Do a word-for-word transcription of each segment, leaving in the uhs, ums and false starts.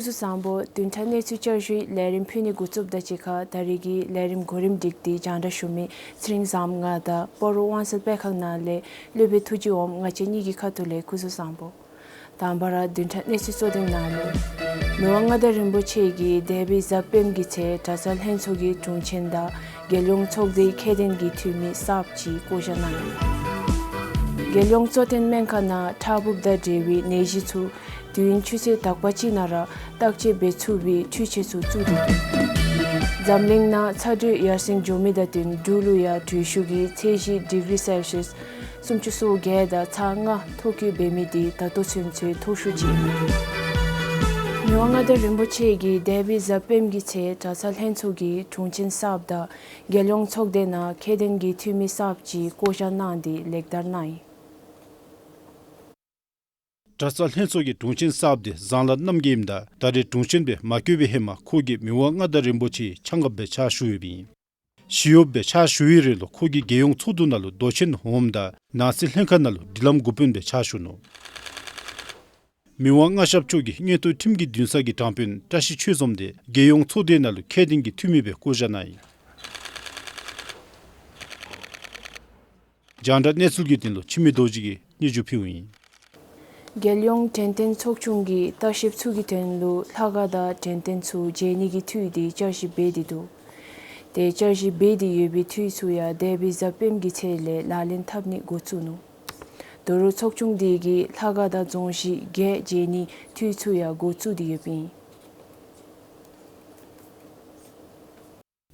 སྐུ་གཟུགས་བཟང་པོ། བདུན་ཕྲག་གནས་ཚུལ་བསྐྱར་ཞུའི་ལས་རིམ་ཕུལ་ནི་འགོ་བཙུགསཔ་ད་གཅིག་ཁར་ད་རེས་ཀྱི་ལས་རིམ་གོ་རིམ་སྒྲིག་སྟེ་སྤྱན་འདྲེན་ཞུ་མི་ཚེ་རིང་བཟངམོ་ང་དང་སྤ་རོ་དབང་གསལ་སྤེལ་ཁང་ནང་ལས་སློབ་དཔོན་ཐུགས་རྗེ་འོགམ་ང་བཅས་གཉིས་ཀྱི་ཁ་ཐུག་ལས་སྐུ་གཟུགས་བཟང་པོ། དང་པ་ར་བདུན་ཕྲག་གནས་ཚུལ་གཙོ་དོན་ནང་ལས། མི་དབང་མངའ་བདག་རིན་པོ་ཆེ་གིས་འདས་པའི་གཟའ་སྤེནམ་གྱི་ཚེ་གྲྭ་ཚང་ལྷན་ཚོགས་ཀྱི་དྲུང་ཆེན་དང་རྒྱལ་ཡོངས་ཚོགས་སྡེའི་ཁྱད་ལྡན་གྱི་འཐུས་མི་གསརཔ་ཅིག་བསྐོ་བཞག་གནང་ཡི། རྒྱལ་ཡོངས་གཙོ་བསྟེན་སྨན་ཁང་ནང་ཁྲག་འབུབ་དང་འབྲེལ་བའི་ནད་གཞི་ཚུ་དུས་ཡུན་ཆུ་ཚོད་དག་པ་ཅིག་ནང་ར་བརྟག་དཔྱད་འབད་ཚུགས་པའི་འཕྲུལ་ཆས་ཚུ་བཙུགས་ཏེ་འདུག། འཛམ་གླིང་ནང་ཚ་དྲོད་ཡར་སེང་འགྱོ་མི་དང་བསྟུན་འབྲུག་ལུ་ཡང་དྲོད་ཤུགས་ཀྱིས་ཚད་གཞི་ཌིག་རི་སེལ་སི་ཡཱས་སུམ་ཅུ་སོ་བརྒྱད་དང་ཚག་ལྔ་མཐོ་འཁྱོག་འབད་མི་དེ་ད་ལྟོ་ཚུན་ཚོད་མཐོ་ཤོས་ཅིག་ཨིན། མི་དབང་མངའ་བདག་རིན་པོ་ཆེ་གིས་འདས་པའི་གཟའ་སྤེནམ་གྱི་ཚེ་གྲྭ་ཚང་ལྷན་ཚོགས་ཀྱི་དྲུང་ཆེན་གསརཔ་དང་རྒྱལ་ཡོངས་ཚོགས་སྡེ་ནང་ཁྱད་ལྡན་གྱི་འཐུས་མི་གསརཔ་ཅིག་བསྐོ་བཞག་གནང་སྟེ་ལེགས་དར་གནང་ཡི། གྲྭ་ཚང་ལྷན་ཚོགས་ཀྱི་དྲུང་ཆེན་གསརཔ་དེ་བཟང་ལྷ་རྣམ་རྒྱལ་ཨིནམ་ད་ད་རེས་དྲུང་ཆེན་སྦེ་མ་བསྐོས་པའི་ཧེ་མ་ཁོ་གིས་མི་དབང་མངའ་བདག་རིན་པོ་ཆེའི་ཕྱག་འགགཔ་སྦེ་ཕྱག་ཞུ་ཡོདཔ་ཨིན། ཞི་གཡོགཔ་སྦེ་ཕྱག་ཞུ་བའི་རིང་ལུ་ཁོ་གིས་རྒྱལ་ཡོངས་ཚོགས་འདུ་ནང་ལུ་མདོ་ཆེན་འོངམ་ད་ནང་སྲིད་ལྷན་ཁག་ནང་ལུ་སྒྲིག་ལམ་འགོ་དཔོན་སྦེ་ཕྱག་ཞུ་ནུག། མི་དབང་མངའ་ཞབས་མཆོག་གིས་མངོན་མཐོ་ཁྲིམས་ཀྱི་འདུན་ས་གི་དྲང་དཔོན་བཀྲ་ཤིས་ཆོས་འཛོམས་དེ་རྒྱལ་ཡོངས་ཚོགས་སྡེ་ནང་ལུ་ཁྱད་ལྡན་གྱི་འཐུས་མི་སྦེ་བསྐོ་བཞག་གནང་ཡི། རྒྱང་བསྒྲགས་གནས་ཚུལ་གྱི་དོན་ལུ་འཆི་མེད་རྡོ་རྗེ་གིས་སྙན་ཞུ་ཕུལཝ་ཨིན། རྒྱལ་ཡོངས་དྲན་རྟེན་ཚོགས་ཆུང་གིས་ལྟ་བཤལཔ་ཚུ་གི་དོན་ལུ་ལྷ་ཁང་དང་དྲན་རྟེན་ཚུ་མཇལ་ནི་གི་འཐུས་དེ་བསྐྱར་ཞིབ་འབད་དེ་འདུག། དེ་བསྐྱར་ཞིབ་འབད་དེ་ཡོད་པའི་འཐུས་ཚུ་ཡང་འདས་པའི་གཟའ་སྤེནམ་གྱི་ཚེ་ལས་ལག་ལེན་འཐབ་ནི་འགོ་བཙུགས་ནུག། ད་རུང་ཚོགས་ཆུང་དེ་གིས་ལྷ་ཁང་དང་རྫོང་གཞི་བརྒྱད་མཇལ་ནི་འཐུས་ཚུ་ཡང་འགོ་བཙུགས་ཏེ་ཡོདཔ་ཨིན།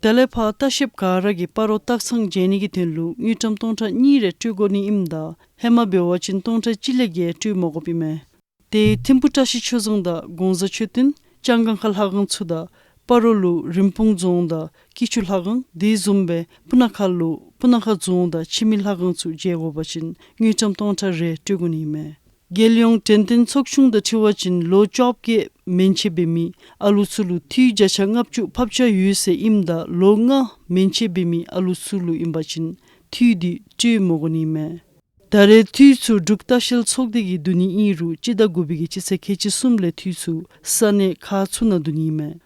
དེ་ལས་ཕར་ལྟ་བཤལཔ་ག་ར་གིས་སྤ་རོ་སྟག་ཚང་མཇལ་ནི་གི་དོན་ལུ་དངུལ་ཀྲམ་སྟོང་ཕྲག་གཉིས་རེ་སྤྲོད་དགོ་ནི་ཨིནམ་ད་ཧེ་མ་འབད་བ་ཅིན་སྟོང་ཕྲག་གཅིག་ལས་བརྒལ་སྤྲོད་མ་དགོཔ་ཨིན་མས། དེ་ཐིམ་ཕུ་བཀྲ་ཤིས་ཆོས་འཛོམས་དང་གོང་བཟང་མཆོད་རྟེན་ལྕང་སྒང་ཁ་ལྷ་ཁང་ཚུ་དང་སྤ་རོ་ལུ་རིན་སྤུངས་རྫོང་དང་སྐྱིད་ཆུ་ལྷ་ཁང་དེ་བཟུམ་སྦེ་སྤུ་ན་ཁ་ལུ་སྤུ་ན་ཁ་རྫོང་དང་འཆི་མེད་ལྷ་ཁང་ཚུ་མཇལ་དགོ་པ་ཅིན་དངུལ་ཀྲམ་སྟོང་ཕྲག་རེ་སྤྲོད་དགོ་ནི་ཨིན་མས། རྒྱལ་ཡོངས་དྲན་རྟེན་ཚོགས་ཆུང་དང་འཁྲིལ་བ་ཅིན་ལོ་བཅོ་བརྒྱད་མན་ཆད་འབད་མི་ཨ་ལུ་ཚུ་ལུ་འཐུས་བརྒྱ་ཆ་ལྔ་བཅུ་ཕབ་ཆ་ཡོད་ཟེར་ཨིནམ་ད་ལོ་ལྔ་མན་ཆད་འབད་མི་ཨ་ལུ་ཚུ་ལུ་ཨིན་པ་ཅིན་འཐུས་དེ་སྤྲོད་མ་དགོ་ནི་ཨིན་མས། ད་རེས་འཐུས་ཚུ་འབྲུག་ལྟ་བཤལ་ཚོགས་སྡེ་གི་འདུ་ནི་ཨིན་རུང་སྤྱི་ཟླ་དགུ་པའི་གི་སྤྱི་ཚེས་ཁལ་གཅིག་གསུམ་ལས་འཐུས་ཚུ་ས་གནས་ཁག་ཚུ་ནང་འདུ་ནི་ཨིན་མས།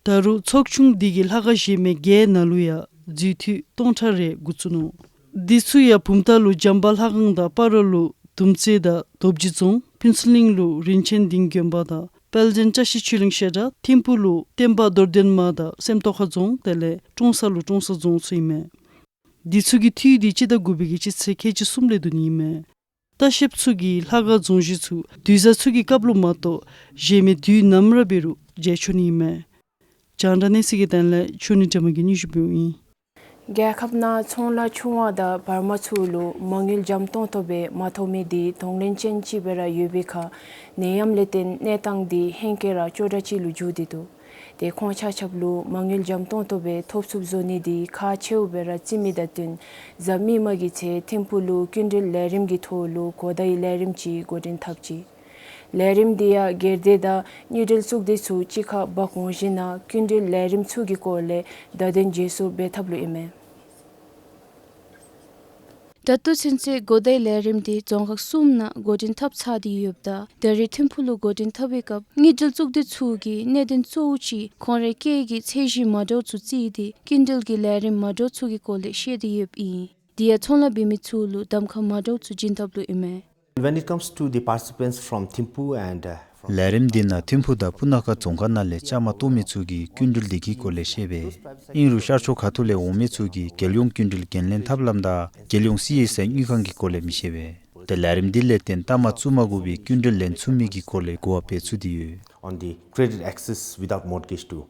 ད་རུང་ཚོགས་ཆུང་དེ་གིས་ལྷ་ཁང་གཞན་མི་བརྒྱད་ནང་ལུ་ཡང་འཛུལ་འཐུས་སྟོང་ཕྲག་རེ་འགོ་བཙུགས་ནུག། དེ་ཚུ་ཡང་བུམ་ཐང་ལུ་བྱམས་པ་ལྷ་ཁང་དང་སྤ་རོ་ལུ་དུམ་རྩེ་དང་རྡོ་རྗེ་རྫོང་ཕུན་ཚོགས་གླིང་ལུ་རིན་ཆེན་སྡིངས་དགོན་པ་དང་དཔལ་ལྡན་བཀྲ་ཤིས་ཆོས་གླིང་བཤད་གྲྭ་ཐིམ་ཕུ་ལུ་བསྟན་པ་རྡོར་གདན་མ་དང་སེམས་རྟོགས་ཁ་རྫོང་དེ་ལས་ཀྲོང་གསར་ལུ་ཀྲོང་གསར་རྫོང་ཚུ་ཨིན་མས། དེ་ཚུ་གི་འཐུས་དེ་སྤྱི་ཟླ་དགུ་པའི་གི་སྤྱི་ཚེས་ཁལ་གཅིག་གསུམ་ལས་འདུ་ནི་ཨིན་མས། ལྟ་བཤལཔ་ཚུ་གིས་ལྷ་ཁང་རྫོང་གཞི་ཚུ་དུས་བཟང་ཚུ་གི་སྐབས་ལུ་མ་གཏོགས་གཞན་མི་དུས་ནམ་ར་འབད་རུང་མཇལ་ཆོག་ནི་ཨིན་མས། རྒྱང་བསྒྲགས་གནས་ཚུལ་གྱི་དོན་ལས་ཆོས་ཉིད་སྒྲོལ་མ་གིས་སྙན་ཞུ་འབདཝ་ཨིན། རྒྱལ་ཁབ་ནང་ཚོང་ལཱ་ཆུང་བ་དང་བར་མ་ཚུ་ལུ་མ་དངུལ་འཇམ་ཏོང་ཏོ་སྦེ་མ་ཐོབ་མི་དེ་གདོང་ལེན་ཅན་ཅིག་སྦེ་ར་ཡོད་པའི་ཁར་ནད་ཡམས་ལས་བརྟེན་གནས་སྟངས་དེ་ཧེང་སྐལ་ར་སྐྱོ་དྲགས་ཅིག་ལུ་འགྱུར་ཏེ་འདུག། དེ་ཁོང་ཆ་ཁྱབ་ལུ་མ་དངུལ་འཇམ་ཏོང་ཏོ་སྦེ་ཐོབ་ཚུགསཔ་བཟོ་ནི་དེ་ཁག་ཆེཝ་སྦེ་ར་བརྩི་མི་དང་བསྟུན་གཟའ་མིག་དམར་གྱི་ཚེ་ཐིམ་ཕུ་ལུ་སྐྱིན་འགྲུལ་ལས་རིམ་གྱི་ཐོག་ལུ་གོ་བརྡའི་ལས་རིམ་ཅིག་འགོ་འདྲེན་འཐབ་ཅི། ལས་རིམ་དེ་ཡང་སྒེར་སྡེ་དང་དངུལ་འབྲེལ་གཙུག་སྡེ་ཚུ་གཅིག་ཁར་འབག་འོང་ཞིནམ་ལས་སྐྱིན་འགྲུལ་ལས་རིམ་ཚུ་གི་སྐོར་ལས་བརྡ་དོན་བརྗེ་སོར་འབད་ཐབས་ལུ་ཨིན་མས། ད་ལྟོ་ཚུན་ཚོད་གོ་བརྡའི་ལས་རིམ་དེ་རྫོང་ཁག་གསུམ་ནང་འགོ་འདྲེན་འཐབ་ཚར་ཏེ་ཡོདཔ་ད་ད་རེས་ཐིམ་ཕུ་ལུ་འགོ་འདྲེན་འཐབ་པའི་སྐབས་དངུལ་འབྲེལ་གཙུག་སྡེ་ཚུ་གིས་གནད་དོན་གཙོ་བོ་ཅིག་ཁོང་རའི་སྐད་ཀྱི་ཚད་གཞི་མ་འདྲཝ་ཚུ་བརྩིས་ཏེ་སྐྱིན་འགྲུལ་གྱི་ལས་རིམ་མ་འདྲཝ་ཚུ་གི་སྐོར་ལས་བཤད་དེ་ཡོདཔ་ཨིན། དེ་ཡང་ཚོང་ལཱ་འབད་མི་ཚུ་ལུ་གདམ་ཁ་མ་འདྲཝ་ཚུ་བྱིན་ཐབས་ལུ་ཨིན་མས། When it comes to the participants from Thimphu and, uh, from ལས་རིམ་འདི་ནང་ཐིམ་ཕུ་དང་སྤུ་ན་ཁ་རྫོང་ཁག་ནང་ལས་བཅའ་མར་གཏོགས་མི་ཚུ་གིས་སྐྱིན་འགྲུལ་འདི་གི་སྐོར་ལས་བཤད་པས། ཨིན་རུང་ཤར་ཕྱོགས་ཁ་ཐུག་ལས་འོང་མི་ཚུ་གིས་རྒྱལ་ཡོངས་སྐྱིན་འགྲུལ་འགན་ལེན་ཐབས་ལམ་དང་རྒྱལ་ཡོངས་སི་ཨེསི་ཨའི་དངུལ་ཁང་གི་སྐོར་ལས་མི་ཤེས་པས། ཏེ་ལས་རིམ་འདི་ལས་བརྟེན་ལྟ་མ་བཙུགས་མ་དགོ་པའི་སྐྱིན་འགྲུལ་ལེན་ཚུགས་མི་གི་སྐོར་ལས་གོ་བ་སྤེལ་ཚུགས་ཏེ་ཡོད། On the credit access without mortgage to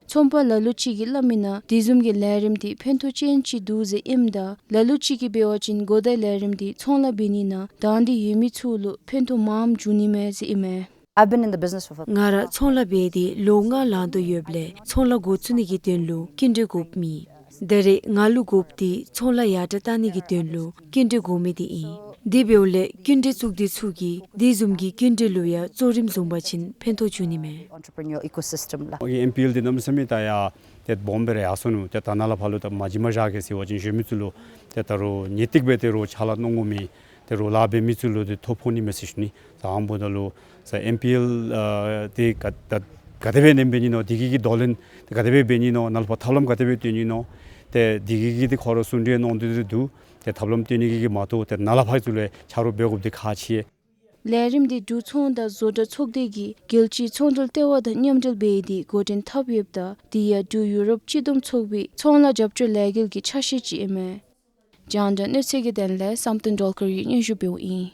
ཚོང་པ་ལ་ལུ་ཅིག་གིས་སླབ་མིའི་ནང་དེ་བཟུམ་གྱི་ལས་རིམ་དེ་ཕན་ཐོགས་ཅན་ཅིག་འདུག་ཟེར་ཨིནམ་ད་ལ་ལུ་ཅིག་གིས་འབད་བ་ཅིན་གོ་བརྡའི་ལས་རིམ་དེ་ཚོང་ལཱ་འབད་ནི་ནང་དང་འདོད་ཡོད་མི་ཚུ་ལུ་ཕན་ཐོགས་མངམ་འབྱུང་ནི་མས་ཟེར་ཨིན་མས། I've been in the business for ང་ར་ཚོང་ལཱ་འབད་དེ་ལོ་ལྔ་ལང་དོ་ཡོདཔ་ལས་ཚོང་ལཱ་འགོ་བཙུགས་ནི་གི་དོན་ལུ་སྐྱིན་འགྲུལ་དགོཔ་མེད། ད་རེས་ང་ལུ་དགོཔ་དེ་ཚོང་ལཱ་ཡར་དྲག་བཏང་ནི་གི་དོན་ལུ་སྐྱིན་འགྲུལ་དགོ་མི་དེ་ཨིན། དེ་འབདཝ་ལས་སྐྱིན་འགྲུལ་གཙུག་སྡེ་ཚུ་གིས་དེ་བཟུམ་གྱི་སྐྱིན་འགྲུལ་ལུ་ཡང་གཙོ་རིམ་བཟུང་པ་ཅིན་ཕན་ཐོགས་འབྱུང་ནི་མས། Entrepreneur ecosystem ལགས། ཨེམ་པི་ཨེལ་འདི་གནམ་མེད་ས་མེད་ད་ཡར་ཏེ་སྦོམ་སྦེ་ར་ཡར་སོ་ནུག། ཏེ་ད་ནཱ་ལས་ཕར་ལུ་ད་མ་གཞི་མ་བཞག་གེ་ཟེར་བ་ཅིན་གཞན་མི་ཚུ་ལུ་ཏེ་ད་རུང་ངེས་ཏིག་སྦེ་ཏེ་རོགས་ཕྱག་ལཱ་གནང་དགོ་མི་ཏེ་རོགས་ལཱ་འབད་མི་ཚུ་ལུ་ཏེ་ཐོ་ཕོག་ནི་མས་ཟེར་ཞུ་ནི། ད་ཨ་ནི་འབདཝ་ད་ལུ་ས་ཨེམ་པི་ཨེལ་ཨ་ཏེ་ག་ད་ ག་དེ་སྦེ་ནེམ་འབད་ནི་ནོ། དེ་གི་གི་དོ་ལན་ག་དེ་སྦེ་འབད་ནི་ནོ། ནཱ་ལས་ཕར་ཐབས་ལམ་ག་དེ་སྦེ་སྟོན་ནི་ནོ། ཏེ་དེ་གི་གི་འདི་ཁོ་ར་གསུང་གྲོས་གནང་སྟེ་འདུག། ཏེ་ཐབས་ལམ་སྟོན་ནི་གི་གི་མ་གཏོགས་ཏེ་ནཱ་ལས་ཕར་ཚུ་ལུ་ཡང་ཆ་རོགས་འབད་དགོཔ་འདི་ཁག་ཆེ། ལས་རིམ་འདི་འབྲུག་ཚོང་དང་བཟོ་གྲྭ་ཚོགས་སྡེ་གིས་རྒྱལ་སྤྱིའི་ཚོང་འབྲེལ་ལྟེ་བ་དང་མཉམ་འབྲེལ་འབད་དེ་འགོ་འདྲེན་འཐབ་ཡོདཔ་ད་དེ་ཡང་འབྲུག་ཡུ་རོབ་སྤྱི་བསྡོམས་ཚོགས་པའི་ཚོང་ལཱ་རྒྱབ་སྐྱོར་ལས་འགུལ་གྱི་ཆ་ཤས་ཅིག་ཨིན་མས། རྒྱང་བསྒྲགས་གནས་ཚུལ་གྱི་དོན་ལས་བསམ་གཏན་སྒྲོལ་དཀར་གྱིས་སྙན་ཞུ་འབདཝ་ཨིན།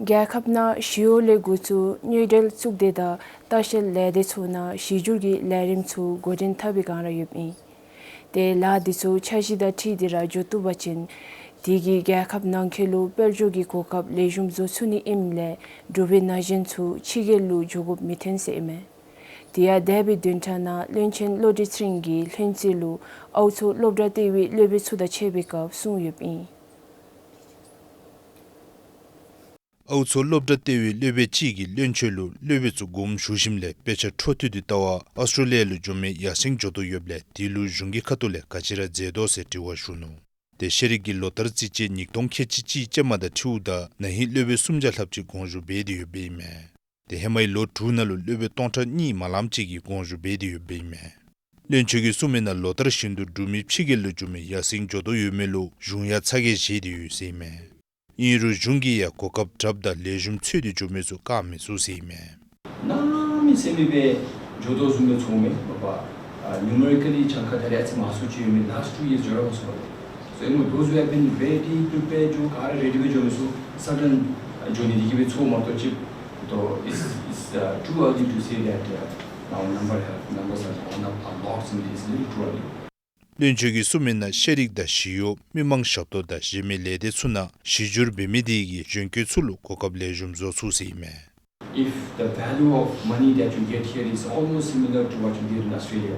རྒྱལ་ཁབ་ནང་ཞི་གཡོག་ལས་འགོ་བཙུགས་དངུལ་འབྲེལ་གཙུག་སྡེ་དང་ལྟ་བཤལ་ལས་སྡེ་ཚུ་ནང་གཞི་བསྒྱུར་གྱི་ལས་རིམ་ཚུ་འགོ་འདྲེན་འཐབ་པའི་བསྒང་ར་ཡོདཔ་ཨིན། ཏེ་ལཱ་འདི་ཚུ་འཆར་གཞི་དང་འཁྲིལ་ཏེ་ར་འགྱོ་བཏུབ་པ་ཅིན་དེ་གིས་རྒྱལ་ཁབ་ནང་འཁོད་ལུ་དཔལ་འབྱོར་གྱི་གོ་སྐབས་ལེགས་ཤོམ་བཟོ་ཚུགས་ནི་ཨིནམ་ལས་འབྲུག་པའི་ན་གཞོན་ཚུ་ཕྱི་རྒྱལ་ལུ་འགྱོ་དགོཔ་མི་ཐོན་ཟེར་ཨིན་མས། དེ་ཡང་འདས་པའི་བདུན་ཕྲག་ནང་བློན་ཆེན་བློ་གྲོས་ཚེ་རིང་གིས་ལྷུན་རྩེ་ལུ་ཨའུ་མཚོ་སློབ་གྲྭ་ལྟེ་བའི་སློབ་དཔོན་ཚུ་དང་ཕྱད་པའི་སྐབས་གསུངས་ཡོདཔ་ཨིན། ཨའུ་མཚོ་སློབ་གྲྭ་ལྟེ་བའི་སློབ་དཔོན་ཅིག་གིས་བློན་ཆེན་ལུ་སློབ་དཔོན་ཚུ་དགོངསམ་ཞུ་ཞིནམ་ལས་དཔེ་ཆ་འཕྲོ་མཐུད་དེ་ལྟ་བར་ཨཱོས་ཊྲེ་ལི་ཡ་ལུ་འགྱོ་མི་ཡར་སེང་འགྱོ་དོ་ཡོདཔ་ལས་དེ་ལུ་གཞུང་གི་ཁ་ཐུག་ལས་ག་ཅི་ར་མཛད་དོ་ཟེར་དྲི་བ་ཞུ་ནུག། ཏེ་ཤེས་རིག་གི་ལོ་ལྟར་རྩིས་ཅན་ཉིས་སྟོང་ཁལ་གཅིག་གཅིག་ཅན་མ་དང་འཁྲིལཝ་ད་ན་ཧིང་སློབ་དཔོན་སུམ་བརྒྱ་ལྷགཔ་ཅིག་དགོངས་ཞུ་འབད་དེ་ཡོདཔ་ཨིན་མས། ཏེ་ཧེ་མའི་ལོ་དྲུག་ནང་ལུ་སློབ་དཔོན་སྟོང་ཕྲག་གཉིས་མ་ལངམ་ཅིག་གིས་དགོངས་ཞུ་འབད་དེ་ཡོདཔ་ཨིན་མས། བློན་ཆེན་གྱིས་གསུངས་མི་ནང་ལོ་ལྟར་བཞིན་དུ་འབྲུག་མི་ཕྱི་རྒྱལ་ལུ་འགྱོ་མི་ཡར་སེང་འགྱོ་དོ་ཡོད་མི་ལུ་གཞུང་ཡང་ཚ་གྱང་བཞེས་ཏེ་ཡོད་ཟེར་ཨིན་མས། ཨིན་རུང་གཞུང་གིས་ཡང་གོ་སྐབས་དྲགཔ་དང་ལེགས་ཤོམ་འཚོལ་ཏེ་འགྱོ་མི་ཚུ་བཀག་མི་ཚུགས་ཟེར་ཨིན་མས། གནམ་མེད་ས་མེད་སྦེ་འགྱོ་དོ་བཟུམ་སྦེ་ཚོརཝ་མས་པ། ཨ་ནིའུ་མེ་རི་ཀ་ལི་གྱངས་ཁ་ད་རེས་ཨ་ཙི་མང་སུ་ཅིག་ཡོད་མི་ལཱསཊ་ཊུ་ཡིརསི་འགྱོ་ར་མ་ཚུགས་པས། So you know, those who have been ready to pay, འགྱོ་ག་ར་རེ་ཌི་སྦེ་འགྱོ་མི་ཚུ་སཱ་ཌེན་འགྱོ་ནི་དེ་གིས་སྦེ་ཚོརཝ་མ་གཏོགས་ཅིག་ཏོ་it's, it's, uh, too early to say that, uh, now number have, numbers are gone up a lot, simply it's little too early. བློན་ཆེན་གྱིས་གསུངས་མི་ནང་ཤེས་རིག་དང་ཞི་གཡོག་མི་མང་ཞབས་ཏོག་དང་གཞན་མི་ལས་སྡེ་ཚུ་ནང་གཞི་བསྒྱུར་འབད་མི་དེ་གིས་གཞོན་སྐྱེས་ཚུ་ལུ་གོ་སྐབས་ལེགས་ཤོམ་བཟོ་ཚུགས་ཟེར་ཨིན་མས། If the value of money that you get here is almost similar to what you get in Australia,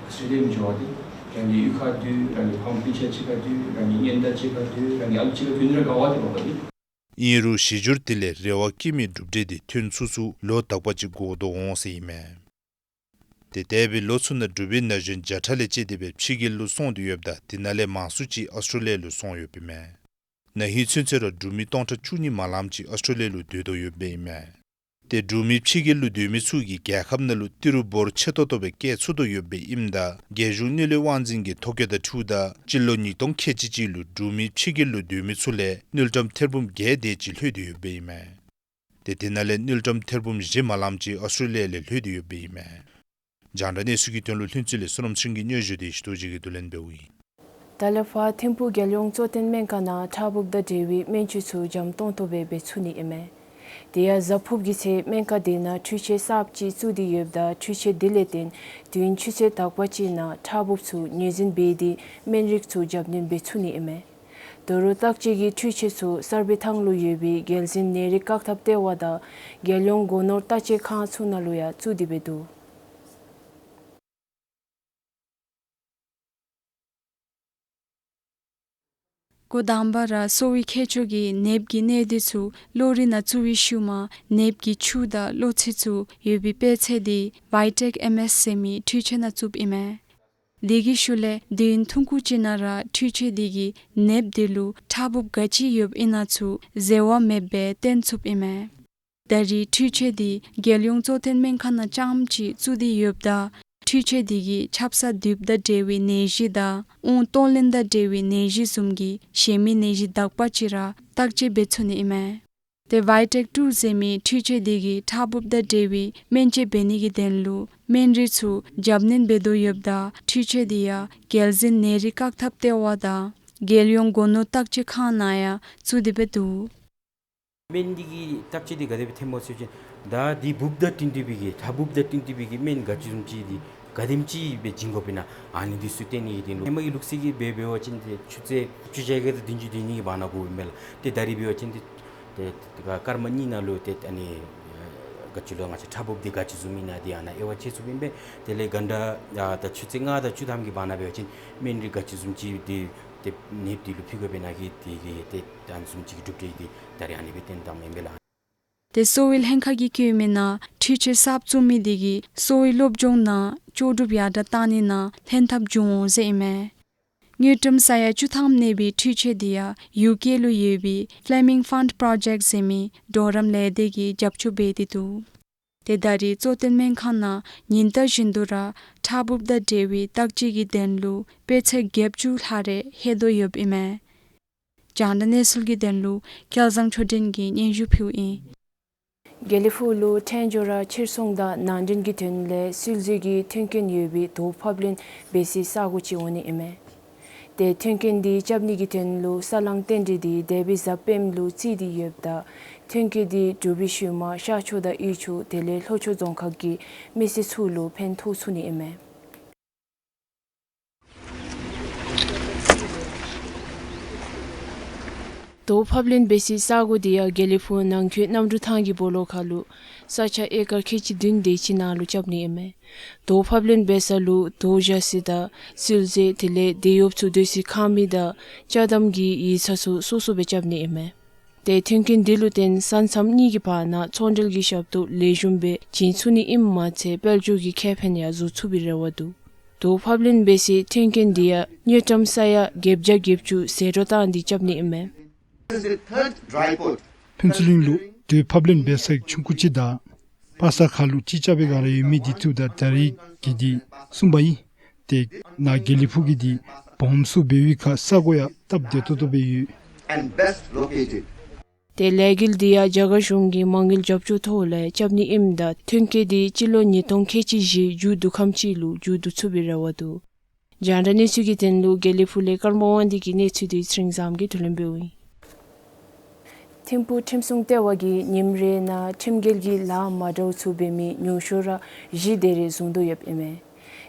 Australia ལུ་འགྱོ་བ་ཅིན་རང་གི་གཡུས་ཁར་སྡོད། རང་གི་ཕམ་སྤུན་ཆ་གཅིག་ཁར་སྡོད། རང་གི་གཉེན་དང་གཅིག་ཁར་སྡོད། རང་གི་ཨམ་གཅིག་ཁར་སྡོད་ནི་ར་དགའ་བ་དེ་མ་པ་ཨིན། ཨིན་རུང་གཞི་བསྒྱུར་དེ་ལས་རེ་བ་བསྐྱེད་མི་གྲུབ་འབྲས་དེ་ཐོན་ཚུགས་ཚུགས་ལོ་དག་པ་ཅིག་འགོར་དོ་འོང་ཟེར་ཨིན་མས། ཏེ་འདས་པའི་ལོ་ཚུ་ནང་འབྲུག་པའི་ན་གཞོན་བརྒྱ་ཕྲག་ལས་བཅད་དེ་སྦེ་ཕྱི་རྒྱལ་ལུ་སོང་སྟེ་ཡོདཔ་ད་དེ་ནང་ལས་མང་སུ་ཅིག་ཨཱོས་ཊྲེ་ལི་ཡ་ལུ་སོང་ཡོདཔ་ཨིན་མས། ན་ཧིང་ཚུན་ཚོད་ར་འབྲུག་མི་སྟོང་ཕྲག་བཅུ་གཉིས་མ་ལངམ་ཅིག་ཨཱོས་ཊྲེ་ལི་ཡ་ལུ་སྡོད་དོ་ཡོདཔ་ཨིན་མས། ཏེ་འབྲུག་མི་ཕྱི་རྒྱལ་ལུ་སྡོད་མི་ཚུ་གིས་རྒྱལ་ཁབ་ནང་ལུ་ཏི་རུ་འབོར་ཆེ་ཏོག་ཏོ་སྦེ་བསྐྱལ་ཚུགས་དོ་ཡོདཔ་ཨིནམ་ད་རྒྱལ་གཞུང་དངུལ་ལས་དབང་འཛིན་གྱི་ཐོ་བཀོད་དང་འཁྲིལཝ་ད་སྤྱི་ལོ་ཉིས་སྟོང་ཁལ་གཅིག་གཅིག་ལུ་འབྲུག་མི་ཕྱི་རྒྱལ་ལུ་སྡོད་མི་ཚུ་ལས་དངུལ་ཀྲམ་ཐེར་འབུམ་བརྒྱད་དེ་ཅིག་ལྷོད་དེ་ཡོདཔ་ཨིན་མས། ཏེ་དེ་ནང་ལས་དངུལ་ཀྲམ་ཐེར་འབུམ་བཞི་མ་ལངམ་ཅིག་ཨཱོས་ཊྲེ་ལི་ཡ་ལས་ལྷོད་དེ་ཡོདཔ་ཨིན་མས། རྒྱང་བསྒྲགས་གནས་ཚུལ་གྱི་དོན་ལུ་ལྷུན་རྩེ་ལས་བསོད་ནམས་ཚེ་རིང་གི་སྙན་ཞུ་དེ་ཞི་ཏོ་རྗེ་གིས་བསྡུ་ལེན་འབདཝ་ཨིན། ད་ལས་ཕར་ཐིམ་ཕུག་རྒྱལ་ཡོངས་གཙོ་བསྟེན་སྨན་ཁང་ནང་ཁྲག་ཕུབ་དང་འབྲེལ་བའི་སྨན་བཅོས་ཚུ་འཇམ་ཏོང་ཏོ་སྦེ་འབད་ཚུགས་ནི་ཨིན་མས། དེ་ཡང་གཟའ་ཕུརཔ་གི་ཚེ་སྨན་ཁང་དེ་ནང་འཕྲུལ་ཆས་གསརཔ་ཅིག་བཙུགས་ཏེ་ཡོདཔ་ད་འཕྲུལ་ཆས་དེ་ལས་བརྟེན་དུས་ཡུན་ཆུ་ཚོད་དག་པ་ཅིག་ནང་ཁྲག་ཕུབ་ཚུ་ངོས་འཛིན་འབད་དེ་སྨན་རིགས་ཚུ་རྒྱབ་སྣོན་འབད་ཚུགས་ནི་ཨིན་མས། ད་རུང་བརྟག་དཔྱད་ཀྱི་འཕྲུལ་ཆས་ཚུ་གསར་སྦས་ཐང་ལུ་ཡོད་པའི་རྒྱལ་འཛིན་ནད་རིགས་བཀག་ཐབས་ལྟེ་བ་དང་རྒྱལ་ཡོངས་སྒོ་ནོར་བརྟག་དཔྱད་ཁང་ཚུ་ནང་ལུ་ཡང་བཙུགས་ཏེ་སྦེ་འདུག། འགོ་དང་པ་ར་གསོ་བའི་མཁས་མཆོག་གིས་ནདཔ་གི་གནས་སྡུད་ཚུ་གློ་རིགས་ནང་བཙུགས་པའི་ཤུལ་མ་ནདཔ་གི་ཆུ་དང་གློ་ཚིལ་ཚུ་ཡོད་པའི་དཔེ་ཚད་དེ་ཝའི་ཊེཀ་ཨེམ་ཨེསི་ཟེར་མི་འཕྲུལ་ཆས་ནང་བཙུགསཔ་ཨིན་མས། དེ་གི་ཤུལ་ལས་དུས་ཡུན་ཐུང་ཀུ་ཅིག་ནང་ར་འཕྲུལ་ཆས་དེ་གིས་ནདཔ་དེ་ལུ་ཁྲག་ཕུབ་ག་ཅི་ཡོདཔ་ཨིན་ན་ཚུ་འཛོལ་བ་མེདཔ་སྦེ་སྟོན་ཚུགསཔ་ཨིན་མས། ད་རེས་འཕྲུལ་ཆས་དེ་རྒྱལ་ཡོངས་གཙོ་བསྟེན་སྨན་ཁང་ནང་རྐྱངམ་ཅིག་བཙུགས་ཏེ་ཡོདཔ་ད་འཕྲུལ་ཆས་དེ་གིས་ཆབ་གསང་དུས་དང་འབྲེལ་བའི་ནད་གཞི་དང་དབང་གཏོང་ལེན་དང་འབྲེལ་བའི་ནད་གཞི་བཟུམ་གྱི་གཞན་མི་ནད་གཞི་དག་པ་ཅིག་ར་བརྟག་དཔྱད་འབད་ཚུགས་ནི་ཨིན་མས། ཏེ་ཝའི་ཊེཀ་ཊུ་ཟེར་མི་འཕྲུལ་ཆས་དེ་གིས་ཁྲག་ཕུབ་དང་འབྲེལ་བའི་སྨན་བཅོས་འབད་ནི་གི་དོན་ལུ་སྨན་རིགས་ཚུ་རྒྱབ་སྣོན་འབད་དོ་ཡོདཔ་ད་འཕྲུལ་ཆས་དེ་ཡང་རྒྱལ་འཛིན་ནད་རིགས་བཀག་ཐབས་ལྟེ་བ་དང་རྒྱལ་ཡོངས་སྒོ་ནོར་བརྟག་དཔྱད་ཁང་ནང་ཡང་བཙུགས་ཏེ་སྦེ་འདུག། སྨན་འདི་གི་བརྟག་དཔྱད་འདི་ག་དེ་སྦེ་ཐོནམ་སྨོ་ཟེར་བ་ཅིན་ད་འདི་འབུཔ་དང་འཁྲིལ་ཏེ་སྦེ་གི་ཁྲག་འབུཔ་དང་འཁྲིལ་ཏེ་སྦེ་གི་སྨན་ག་ཅི་བཟུམ་ཅིག་འདི་ག་དེམ་ཅིག་སྦེ་བྱིན་དགོཔ་ཨིན་ན་ཨ་ནི་འདི་ཚུ་སྟོན་ནི་གི་དོན་ལུ་ཧེ་མ་གི་ལུགས་སྲོལ་གྱི་སྦེ་འབད་བ་ཅིན་ཏེ་ཆུ་ཚོད་བཅུ་གཅིག་དང་བདུན་ཅུ་དེ་གཉིས་ཀྱི་བར་ན་དགོཔ་ཨིན་མས་ལགས། ཏེ་ད་རེས་འབད་བ་ཅིན་ཏེ་ཏེ་སྐར་མ་གཉིས་ནང་ལུ་ཏེ་ཨ་ནི་ག་ཅི་ལོ་ང་བཅས་ཁྲག་འབུཔ་འདི་ག་ཅི་བཟུམ་ཨིན་ན་འདི་ཨ་ནཱ་དབྱེ་བ་ཕྱེ་ཚུགསཔ་ཨིན་པས། དེ་ལས་ག་འདྲ་ད་ཆུ་ཚོད་ལྔ་དང་བཅུ་ཐམ་གྱི་བར་ན་འབད་བ་ཅིན་སྨན་རིགས་ག་ཅི་བཟུམ་ཅིག་འདི་ཏེ་ནདཔ་འདི་ལུ་ཕུལ་དགོཔ་ཨིན་ན་གི་དེ་གི་ཏེ་ཨ་ནི་བཟུམ་ཅིག་གི་གྲུབ་འབྲས་འདི་ད་རེས་ཨ་ནི་སྦེ་སྟོན་བཏངམ་ཨིན་པས་ལགས། ཏེ་གསོ་བའི་ལྷན་ཁག་གིས་བཀོད་མི་ནང་འཕྲུལ་ཆས་གསརཔ་བཙུགས་མི་དེ་གིས་གསོ་བའི་སློབ་སྦྱོང་ནང་ལྕོགས་གྲུབ་ཡར་དྲགས་གཏང་ནི་ནང་ལྷན་ཐབས་འབྱུང་འོང་ཟེར་ཨིན་མས། དངུལ་ཀྲམ་ས་ཡ་བཅུ་ཐམ་གནས་པའི་འཕྲུལ་ཆས་དེ་ཡང་ཡུ་ཀེ་ལུ་ཡོད་པའི་Fleming Fund Project ཟེར་མི་གྲོགས་རམ་ལས་སྡེ་གིས་རྒྱབ་སྐྱོར་འབད་དེ་འདུག། ཏེ་ད་རིས་གཙོ་བསྟེན་སྨན་ཁང་ནང་ཉིན་ལྟར་བཞིན་དུ་ར་ཕྲ་ཕབ་དང་འབྲེལ་བའི་བརྟག་དཔྱད་ཀྱི་དོན་ལུ་དཔེ་ཆ་བརྒྱད་ཅུ་ལྷག་རེ་ལྷོད་དོ་ཡོདཔ་ཨིན་མས། རྒྱང་བསྒྲགས་གནས་ཚུལ་གྱི་དོན་ལུ་སྐལ་བཟང་ཆོས་ལྡན་གྱིས་སྙན་ཞུ་ཕུལཝ་ཨིན། དགེ་ལེགས་ཕུག་ལུ་ཕྲན་བཟོ་ར་ཕྱིར་ཚོང་དང་ནང་འདྲེན་གྱི་དོན་ལས་སིལ་ཟས་ཀྱི་མཐུན་རྐྱེན་ཡོད་པའི་དོ་ཕབ་ལེན་འབད་སའི་ས་གོ་ཅིག་འོང་ནི་ཨིན་མས། ཏེ་མཐུན་རྐྱེན་འདི་རྐྱབ་ནི་གི་དོན་ལུ་ས་བསླང་རྟེན་འབྲེལ་འདི་འདས་པའི་གཟའ་སྤེནམ་ལུ་བརྩིས་ཏེ་ཡོདཔ་ད་མཐུན་རྐྱེན་འདི་འབྲུག་པའི་ཤུལ་མ་ཤར་ཕྱོགས་དང་དབུས་ཕྱོགས་དེ་ལས་ལྷོ་ཕྱོགས་རྫོང་ཁག་གི་མི་སེར་ཚུ་ལུ་ཕན་ཐོགས་ཚུགས་ནི་ཨིན་མས། དོ་ཕབ་ལེན་འབད་སའི་ས་གོ་འདི་ཡང་དགེ་ལེགས་ཕུག་ནང་འཁོད་གནམ་གྲུ་ཐང་གི་སྦོ་ལོགས་ཁ་ལུ་ས་ཆ་ཨེ་ཀར་ཁལ་གཅིག་བདུན་དེ་ཅིག་ནང་ལུ་རྐྱབ་ནི་ཨིན་མས། དོ་ཕབ་ལེན་འབད་ས་ལུ་དོ་བཞག་ས་དང་སིལ་ཟས་དེ་ལས་དེད་གཡོགཔ་ཚུ་སྡོད་སའི་ཁང་མིག་དང་ཅ་དམ་གྱི་ཡིག་ཚང་ཚུ་སོ་སོ་སྦེ་རྐྱབ་ནི་ཨིན་མས། ཏེ་མཐུན་རྐྱེན་འདི་ལུ་བརྟེན་ས་མཚམས་གཉིས་ཀྱི་བར་ན་ཚོང་འབྲེལ་གྱི་ཞབས་ཏོག་ལེགས་ཤོམ་སྦེ་བྱིན་ཚུགས་ནི་ཨིནམ་མ་ཚད་དཔལ་འབྱོར་གྱི་ཁེ་ཕན་ཡང་བཟོ་ཚུགས་པའི་རེ་བ་འདུག། དོ་ཕབ་ལེན་འབད་སའི་མཐུན་རྐྱེན་འདི་ཡང་དངུལ་ཀྲམ་ས་ཡ་བརྒྱད་བརྒྱ་བརྒྱད་ཅུ་ཟད་འགྲོ་བཏང་སྟེ་རྐྱབ་ནི་ཨིན་མས། This is the third dry port. ཕུན་ཚོགས་གླིང་ལུ་དོ་ཕབ་ལེན་འབད་ས་ཆུང་ཀུ་ཅིག་དང་པ་སངས་མཁར་ལུ་གཅིག་རྐྱབ་པའི་སྒང་ར་ཡོད་མི་འདི་ཚུ་དང་ད་རིས་ཀྱི་འདི་གསུམ་པ་ཨིན། ཏེ་ནཱ་དགེ་ལེགས་ཕུག་གི་འདི་སྦོམ་སུ་འབད་བའི་ཁར་ས་གོ་ཡང་སྟབས་བདེ་ཏོག་ཏོ་སྦེ་ཡོད། And best located. ཏེ་ལས་འགུལ་འདི་ཡང་རྒྱ་གར་གཞུང་གི་མ་དངུལ་རྒྱབ་སྐྱོར་ཐོག་ལས་རྐྱབ་ནི་ཨིནམ་ད་མཐུན་རྐྱེན་འདི་སྤྱི་ལོ་ཉིས་སྟོང་ཁལ་གཅིག་བཞི་མཇུག་བསྡུ་ཁམས་ཅིག་ལུ་མཇུག་བསྡུ་ཚུགས་པའི་རེ་བ་འདུག། རྒྱང་བསྒྲགས་གནས་ཚུལ་གྱི་དོན་ལུ་དགེ་ལེགས་ཕུག་ལས་ཀརྨ་དབང་འདུས་ཀྱི་གནས་ཚུལ་འདི་ཚེ་རིང་བཟངམོ་གིས་བསྡུ་ལེན་འབདཝ་ཨིན། ཐིམ་ཕུག་ཁྲིམས་སྲུང་ལྟེ་བ་གིས་ཉིནམ་རེ་ནང་ཁྲིམས་འགལ་གྱི་ལཱ་མ་འདྲཝ་ཚུ་འབད་མི་ཉུང་ཤོས་ར་བཞི་དེ་རེ་བཟུང་དོ་ཡོདཔ་ཨིན་མས།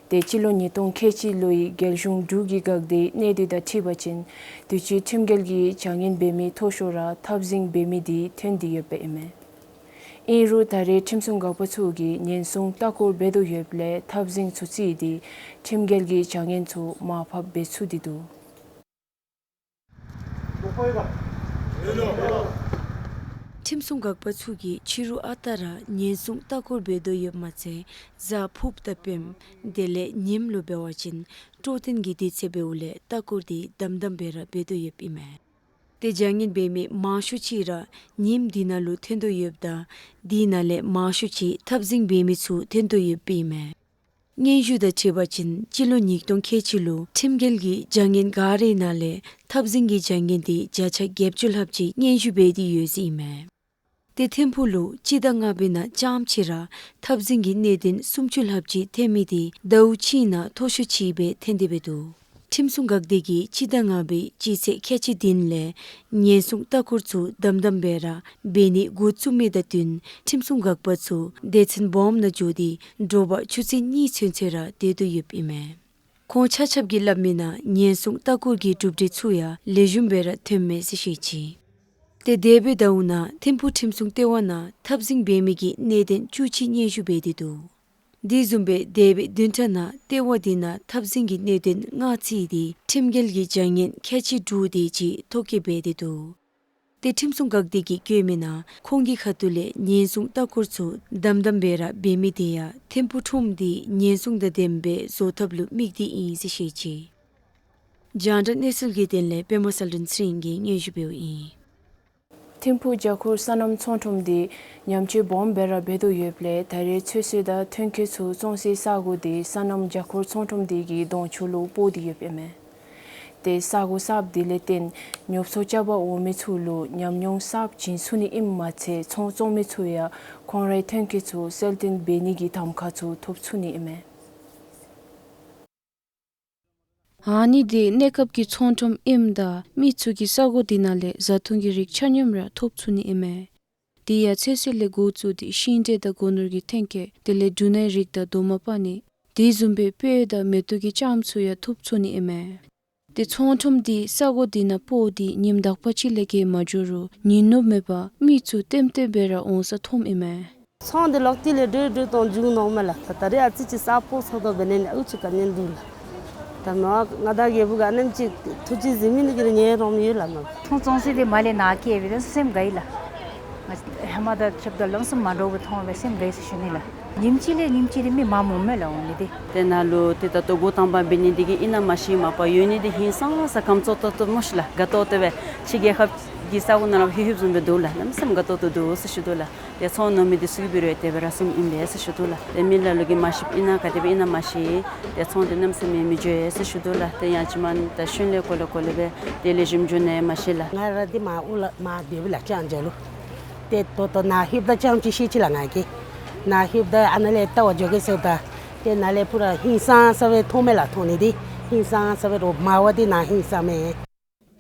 ཏེ་སྤྱི་ལོ་ཉིས་སྟོང་ཁལ་གཅིག་ལོའི་རྒྱལ་གཞུང་འབྲུག་གི་འགག་སྡེའི་གནས་སྡུད་དང་འཁྲིལ་བ་ཅིན་དུས་ཅི་ཁྲིམས་འགལ་གྱི་བྱ་ངན་འབད་མི་མཐོ་ཤོས་ར་འཐབ་འཛིང་འབད་མི་འདི་ཐོན་ཏེ་ཡོདཔ་ཨིན་མས། ཨིན་རུང་ད་རེས་ཁྲིམས་སྲུང་འགག་པ་ཚུ་གིས་ཉེན་སྲུང་ལྟ་སྐོར་འབད་དོ་ཡོདཔ་ལས་འཐབ་འཛིང་ཚུ་བརྩིས་ཏེ་ཁྲིམས་འགལ་གྱི་བྱ་ངན་ཚུ་མར་ཕབ་འབད་ཚུགས་ཏེ་འདུག། ཁྲིམས་སྲུང་འགག་པ་ཚུ་གིས་ཕྱི་རུ་ཨ་རྟག་ར་ཉེན་སྲུང་ལྟ་སྐོར་འབད་དོ་ཡོདཔ་མ་ཚད་གཟའ་ཕུརཔ་དང་སྤེནམ་དེ་ལས་ཉིནམ་ལུ་འབད་བ་ཅིན་སྤྲོ་སྟོན་གྱི་དུས་ཚོད་འབདཝ་ལས་ལྟ་སྐོར་འདི་དམ་དམ་སྦེ་ར་འབད་དོ་ཡོདཔ་ཨིན་མས། ཏེ་བྱ་ངན་འབད་མི་མང་ཤོས་ཅིག་ར་ཉིནམ་འདི་ནང་ལུ་ཐོན་དོ་ཡོདཔ་ད་དེ་ནང་ལས་མང་ཤོས་ཅིག་འཐབ་འཛིང་འབད་མི་ཚུ་ཐོན་དོ་ཡོདཔ་ཨིན་མས། སྙན་ཞུ་དང་འཁྲིལ་བ་ཅིན་སྤྱི་ལོ་ཉིས་སྟོང་ཁལ་གཅིག་ལུ་ཁྲིམས་འགལ་གྱི་བྱ་ངན་ག་རའི་ནང་ལས་འཐབ་འཛིང་གི་བྱ་ངན་འདི་བརྒྱ་ཆ་བརྒྱད་ཅུ་ལྷགཔ་ཅིག་སྙན་ཞུ་འབད་དེ་ཡོད་ཟེར་ཨིན་མས། ཏེ་ཐིམ་ཕུག་ལུ་སྤྱི་ཟླ་ལྔ་པའི་ནང་རྐྱངམ་གཅིག་ར་འཐབ་འཛིང་གི་གནད་དོན་སུམ་ཅུ་ལྷགཔ་ཅིག་ཐོན་མི་འདི་ཟླཝ་གཅིག་ནང་མཐོ་ཤོས་ཅིག་སྦེ་ཐོན་ཏེ་འབད་འདུག། ཁྲིམས་སྲུང་འགག་སྡེ་གིས་སྤྱི་ཟླ་ལྔ་པའི་སྤྱི་ཚེས་ཁལ་གཅིག་བདུན་ལས་ཉེན་སྲུང་ལྟ་སྐོར་ཚུ་དམ་དམ་སྦེ་ར་འབད་ནི་འགོ་བཙུགས་མི་དང་བསྟུན་ཁྲིམས་སྲུང་འགག་པ་ཚུ་སྡེ་ཚན་སྦོམ་ནང་འགྱོ་སྟེ་དྲོ་པ་ཆུ་ཚོད་གཉིས་ཚུན་ཚོད་ར་སྡོད་དོ་ཡོདཔ་ཨིན་མས། ཁོང་ཆ་ཁྱབ་ཀྱིས་སླབ་མིའི་ནང་ཉེན་སྲུང་ལྟ་སྐོར་གྱི་གྲུབ་འབྲས་ཚུ་ཡང་ལེགས་ཤོམ་སྦེ་ར་ཐོནམ་མས་ཟེར་བཤད་ཅི། ཏེ་འདས་པའི་ཟླཝ་ནང་ཐིམ་ཕུག་ཁྲིམས་སྲུང་ལྟེ་བ་ནང་འཐབ་འཛིང་འབད་མི་གི་གནད་དོན་བཅུ་གཅིག་སྙན་ཞུ་འབད་དེ་འདུག། དེ་བཟུམ་སྦེ་འདས་པའི་བདུན་ཕྲག་ནང་ལྟེ་བ་འདི་ནང་འཐབ་འཛིང་གི་གནད་དོན་ལྔ་བརྩིས་ཏེ་ཁྲིམས་འགལ་གྱི་བྱ་ངན་ཁལ་གཅིག་དྲུག་དེ་ཅིག་ཐོ་བཀོད་འབད་དེ་འདུག། ཏེ་ཁྲིམས་སྲུང་འགག་སྡེ་གིས་བཀོད་མིའི་ནང་ཁོང་གི་ཁ་ཐུག་ལས་ཉེན་སྲུང་ལྟ་སྐོར་ཚུ་དམ་དམ་སྦེ་ར་འབད་མི་དེ་ཡང་ཐིམ་ཕུག་ཁྲོམ་འདི་ཉེན་སྲུང་དང་ལྡནམ་སྦེ་བཟོ་ཐབས་ལུ་དམིགས་ཏེ་ཨིན་ཟེར་བཤད་ཅི། རྒྱང་བསྒྲགས་གནས་ཚུལ་གྱི་དོན་ལས་པདྨ་གསལ་སྒྲོན་ཚེ་རིང་གིས་སྙན་ཞུ་འབདཝ་ཨིན། ཐིམ་ཕུག་རྒྱ་སྒོར་སོ་ནམ་ཚོང་ཁྲོམ་འདི་ཉམས་བཅོས་སྦོམ་སྦེ་ར་འབད་དོ་ཡོདཔ་ལས་ད་རེས་ཚོད་བསྲེ་དང་ཐོན་སྐྱེད་ཚུ་བཙོང་སའི་ས་གོ་འདི་སོ་ནམ་རྒྱ་སྒོར་ཚོང་ཁྲོམ་འདི་གི་གདོང་ཕྱོགས་ལུ་སྤོ་སྟེ་ཡོདཔ་ཨིན་མས། ཏེ་ས་གོ་གསརཔ་འདི་ལས་བརྟེན་ཉོ་ཚོང་རྐྱབ་པར་འོང་མི་ཚུ་ལུ་ཉམས་མྱོང་གསརཔ་བྱིན་ཚུགས་ནི་ཨིནམ་མ་ཚད་ཚོང་བཙོང་མི་ཚུ་ཡང་ཁོང་རའི་ཐོན་སྐྱེད་ཚུ་གསལ་སྟོན་འབད་ནི་གི་གདམ་ཁ་ཚུ་ཐོབ་ཚུགས་ནི་ཨིན་མས། ཨ་ནི་འདི་གནས་སྐབས་ཀྱི་ཚོང་ཁྲོམ་ཨིནམ་ད་མི་ཚུ་གིས་ས་གོ་འདི་ནང་ལས་བཟའ་འཐུང་གི་རིགས་ཆ་མཉམ་ར་ཐོབ་ཚུགས་ནི་ཨིན་མས། དེ་ཡང་ཚོད་བསྲེ་ལས་འགོ་བཙུགས་ཏེ་ཤིང་འབྲས་དང་སྒོ་ནོར་གྱི་ཐོན་སྐྱེད་དེ་ལས་འབྲུ་སྣའི་རིགས་དང་རྡོག་མ་པ་ནི་དེ་བཟུམ་སྦེ་སྤོས་དང་མེ་ཏོག་གི་ལྕངམ་ཚུ་ཡང་ཐོབ་ཚུགས་ནི་ཨིན་མས། ཏེ་ཚོང་ཁྲོམ་འདི་ས་གོ་འདི་ནང་སྤོ་སྟེ་ཉིནམ་དག་པ་ཅིག་ལས་བརྒལ་མ་འགྱོ་རུང་ཉིན་ནུབ་མེད་པར་མི་ཚུ་ལྟེམ་ལྟེམ་སྦེ་ར་འོང་ས་མཐོངམ་ཨིན་མས། ཚོང་འདི་ལོག་སྟེ་ལས་འགྲོ་འགྲོ་དོ་འགྱོ་ནུག་མས་ལགས། ད་ད་རེས་ཨ་ཙི་ཅིག་ས་སྤོ་ཚར་དོ་འབད་ནི་ཨ་ཙི་ཅིག་དཀའ་ངལ་འདུག་ལགས། ད་མ་ང་དང་རྒྱལ་པོ་ག་ནེམ་ཅིག་ཐུགས་རྗེ་གཟིགས་མི་ནི་གི་ཉེ་རོང་ཡོད་ལགས་མ། ཚོང་བཙོང་ས་འདི་མར་ལས་ནཱ་བཀལ་སྦེ་ད་སེམས་དགའ་ཡི་ལགས། ང་ཧེ་མ་དང་ཁྱབ་ད་ལམ་སེང་མ་འདྲཝ་སྦེ་མཐོང་སྦེ་སེམས་དགའ་ཡི་ཟེར་ཞུ་ནི་ལགས། ཉིནམ་གཅིག་ལས་ཉིནམ་གཅིག་འདི་མི་མངམ་འོང་མས་ལགས་འོང་ནི་འདི། ཏེ་ནཱ་ལུ་ཏེ་ད་ལྟོ་འགོ་དང་པ་འབད་ནི་འདི་གིས་ཨིན་ན་མ་ཤེས་མ་པ་ཡོད་ནི་འདི་ཧིང་སངས་ས་ཁམས་ཙོག་ཏོག་ཏོ་མོ་ཤིག་ལགས། དགའ་ཏོག་ཏོ་སྦེ་ཕྱི་རྒྱལ་ཁབ་ གི་ས་གོ་ནང་ལུ་ལྷོད་ལྷོདཔ་བཟུམ་སྦེ་འདུག་ལགས། གནམ་མེད་ས་མེད་དགའ་ཏོག་ཏོ་འདུག་ཟེར་ཞུ་དོ་ལགས། ཏེ་ཚོང་ནོར་མི་འདི་ཚུ་གིས་འབད་རུང་དེ་སྦེ་ར་བཟུམ་ཨིན་པས་ཟེར་ཞུ་དོ་ལགས། ཏེ་མི་ལ་ལུ་གིས་མ་ཤེསཔ་ཨིན་ན་ག་དེ་སྦེ་ཨིན་ན་མ་ཤེས། ཏེ་ཚོང་འདི་གནམ་མེད་ས་མེད་མི་འགྱོ་ཟེར་ཞུ་དོ་ལགས། ཏེ་ཡང་ཅིན་མ་ད་ཤུལ་ལས་གོ་ལེ་གོ་ལེ་སྦེ་ཏེ་ལེགས་ཤོམ་འགྱོ་ནི་མ་ཤེས་ལགས། ང་ར་འདི་མར་ཨོ་ལ་མར་སྡོདཔ་ལགས་ལྕང་སྦྱར་ལུ། ཏེ་ད་ལྟོ་ནཱ་ལྷོདཔ་ད་ཙམ་ཅིག་ཤེས་ཅི་ལགས་ང་གིས། ནཱ་ལྷོདཔ་ད་ཨ་ནཱ་ལས་ལྟ་བར་འགྱོ་གེ་ཟེརཝ་ད། ཏེ་ནཱ་ལས་པུ་ར་ཧིང་སངས་ས་སྦེ་མཐོང་མས་ལགས། མཐོང་ནི་འདི་ཧིང་སངས་ས་སྦེ་རོགས་མར་བ་འདི་ནཱ་ཧིང་སངས་མས།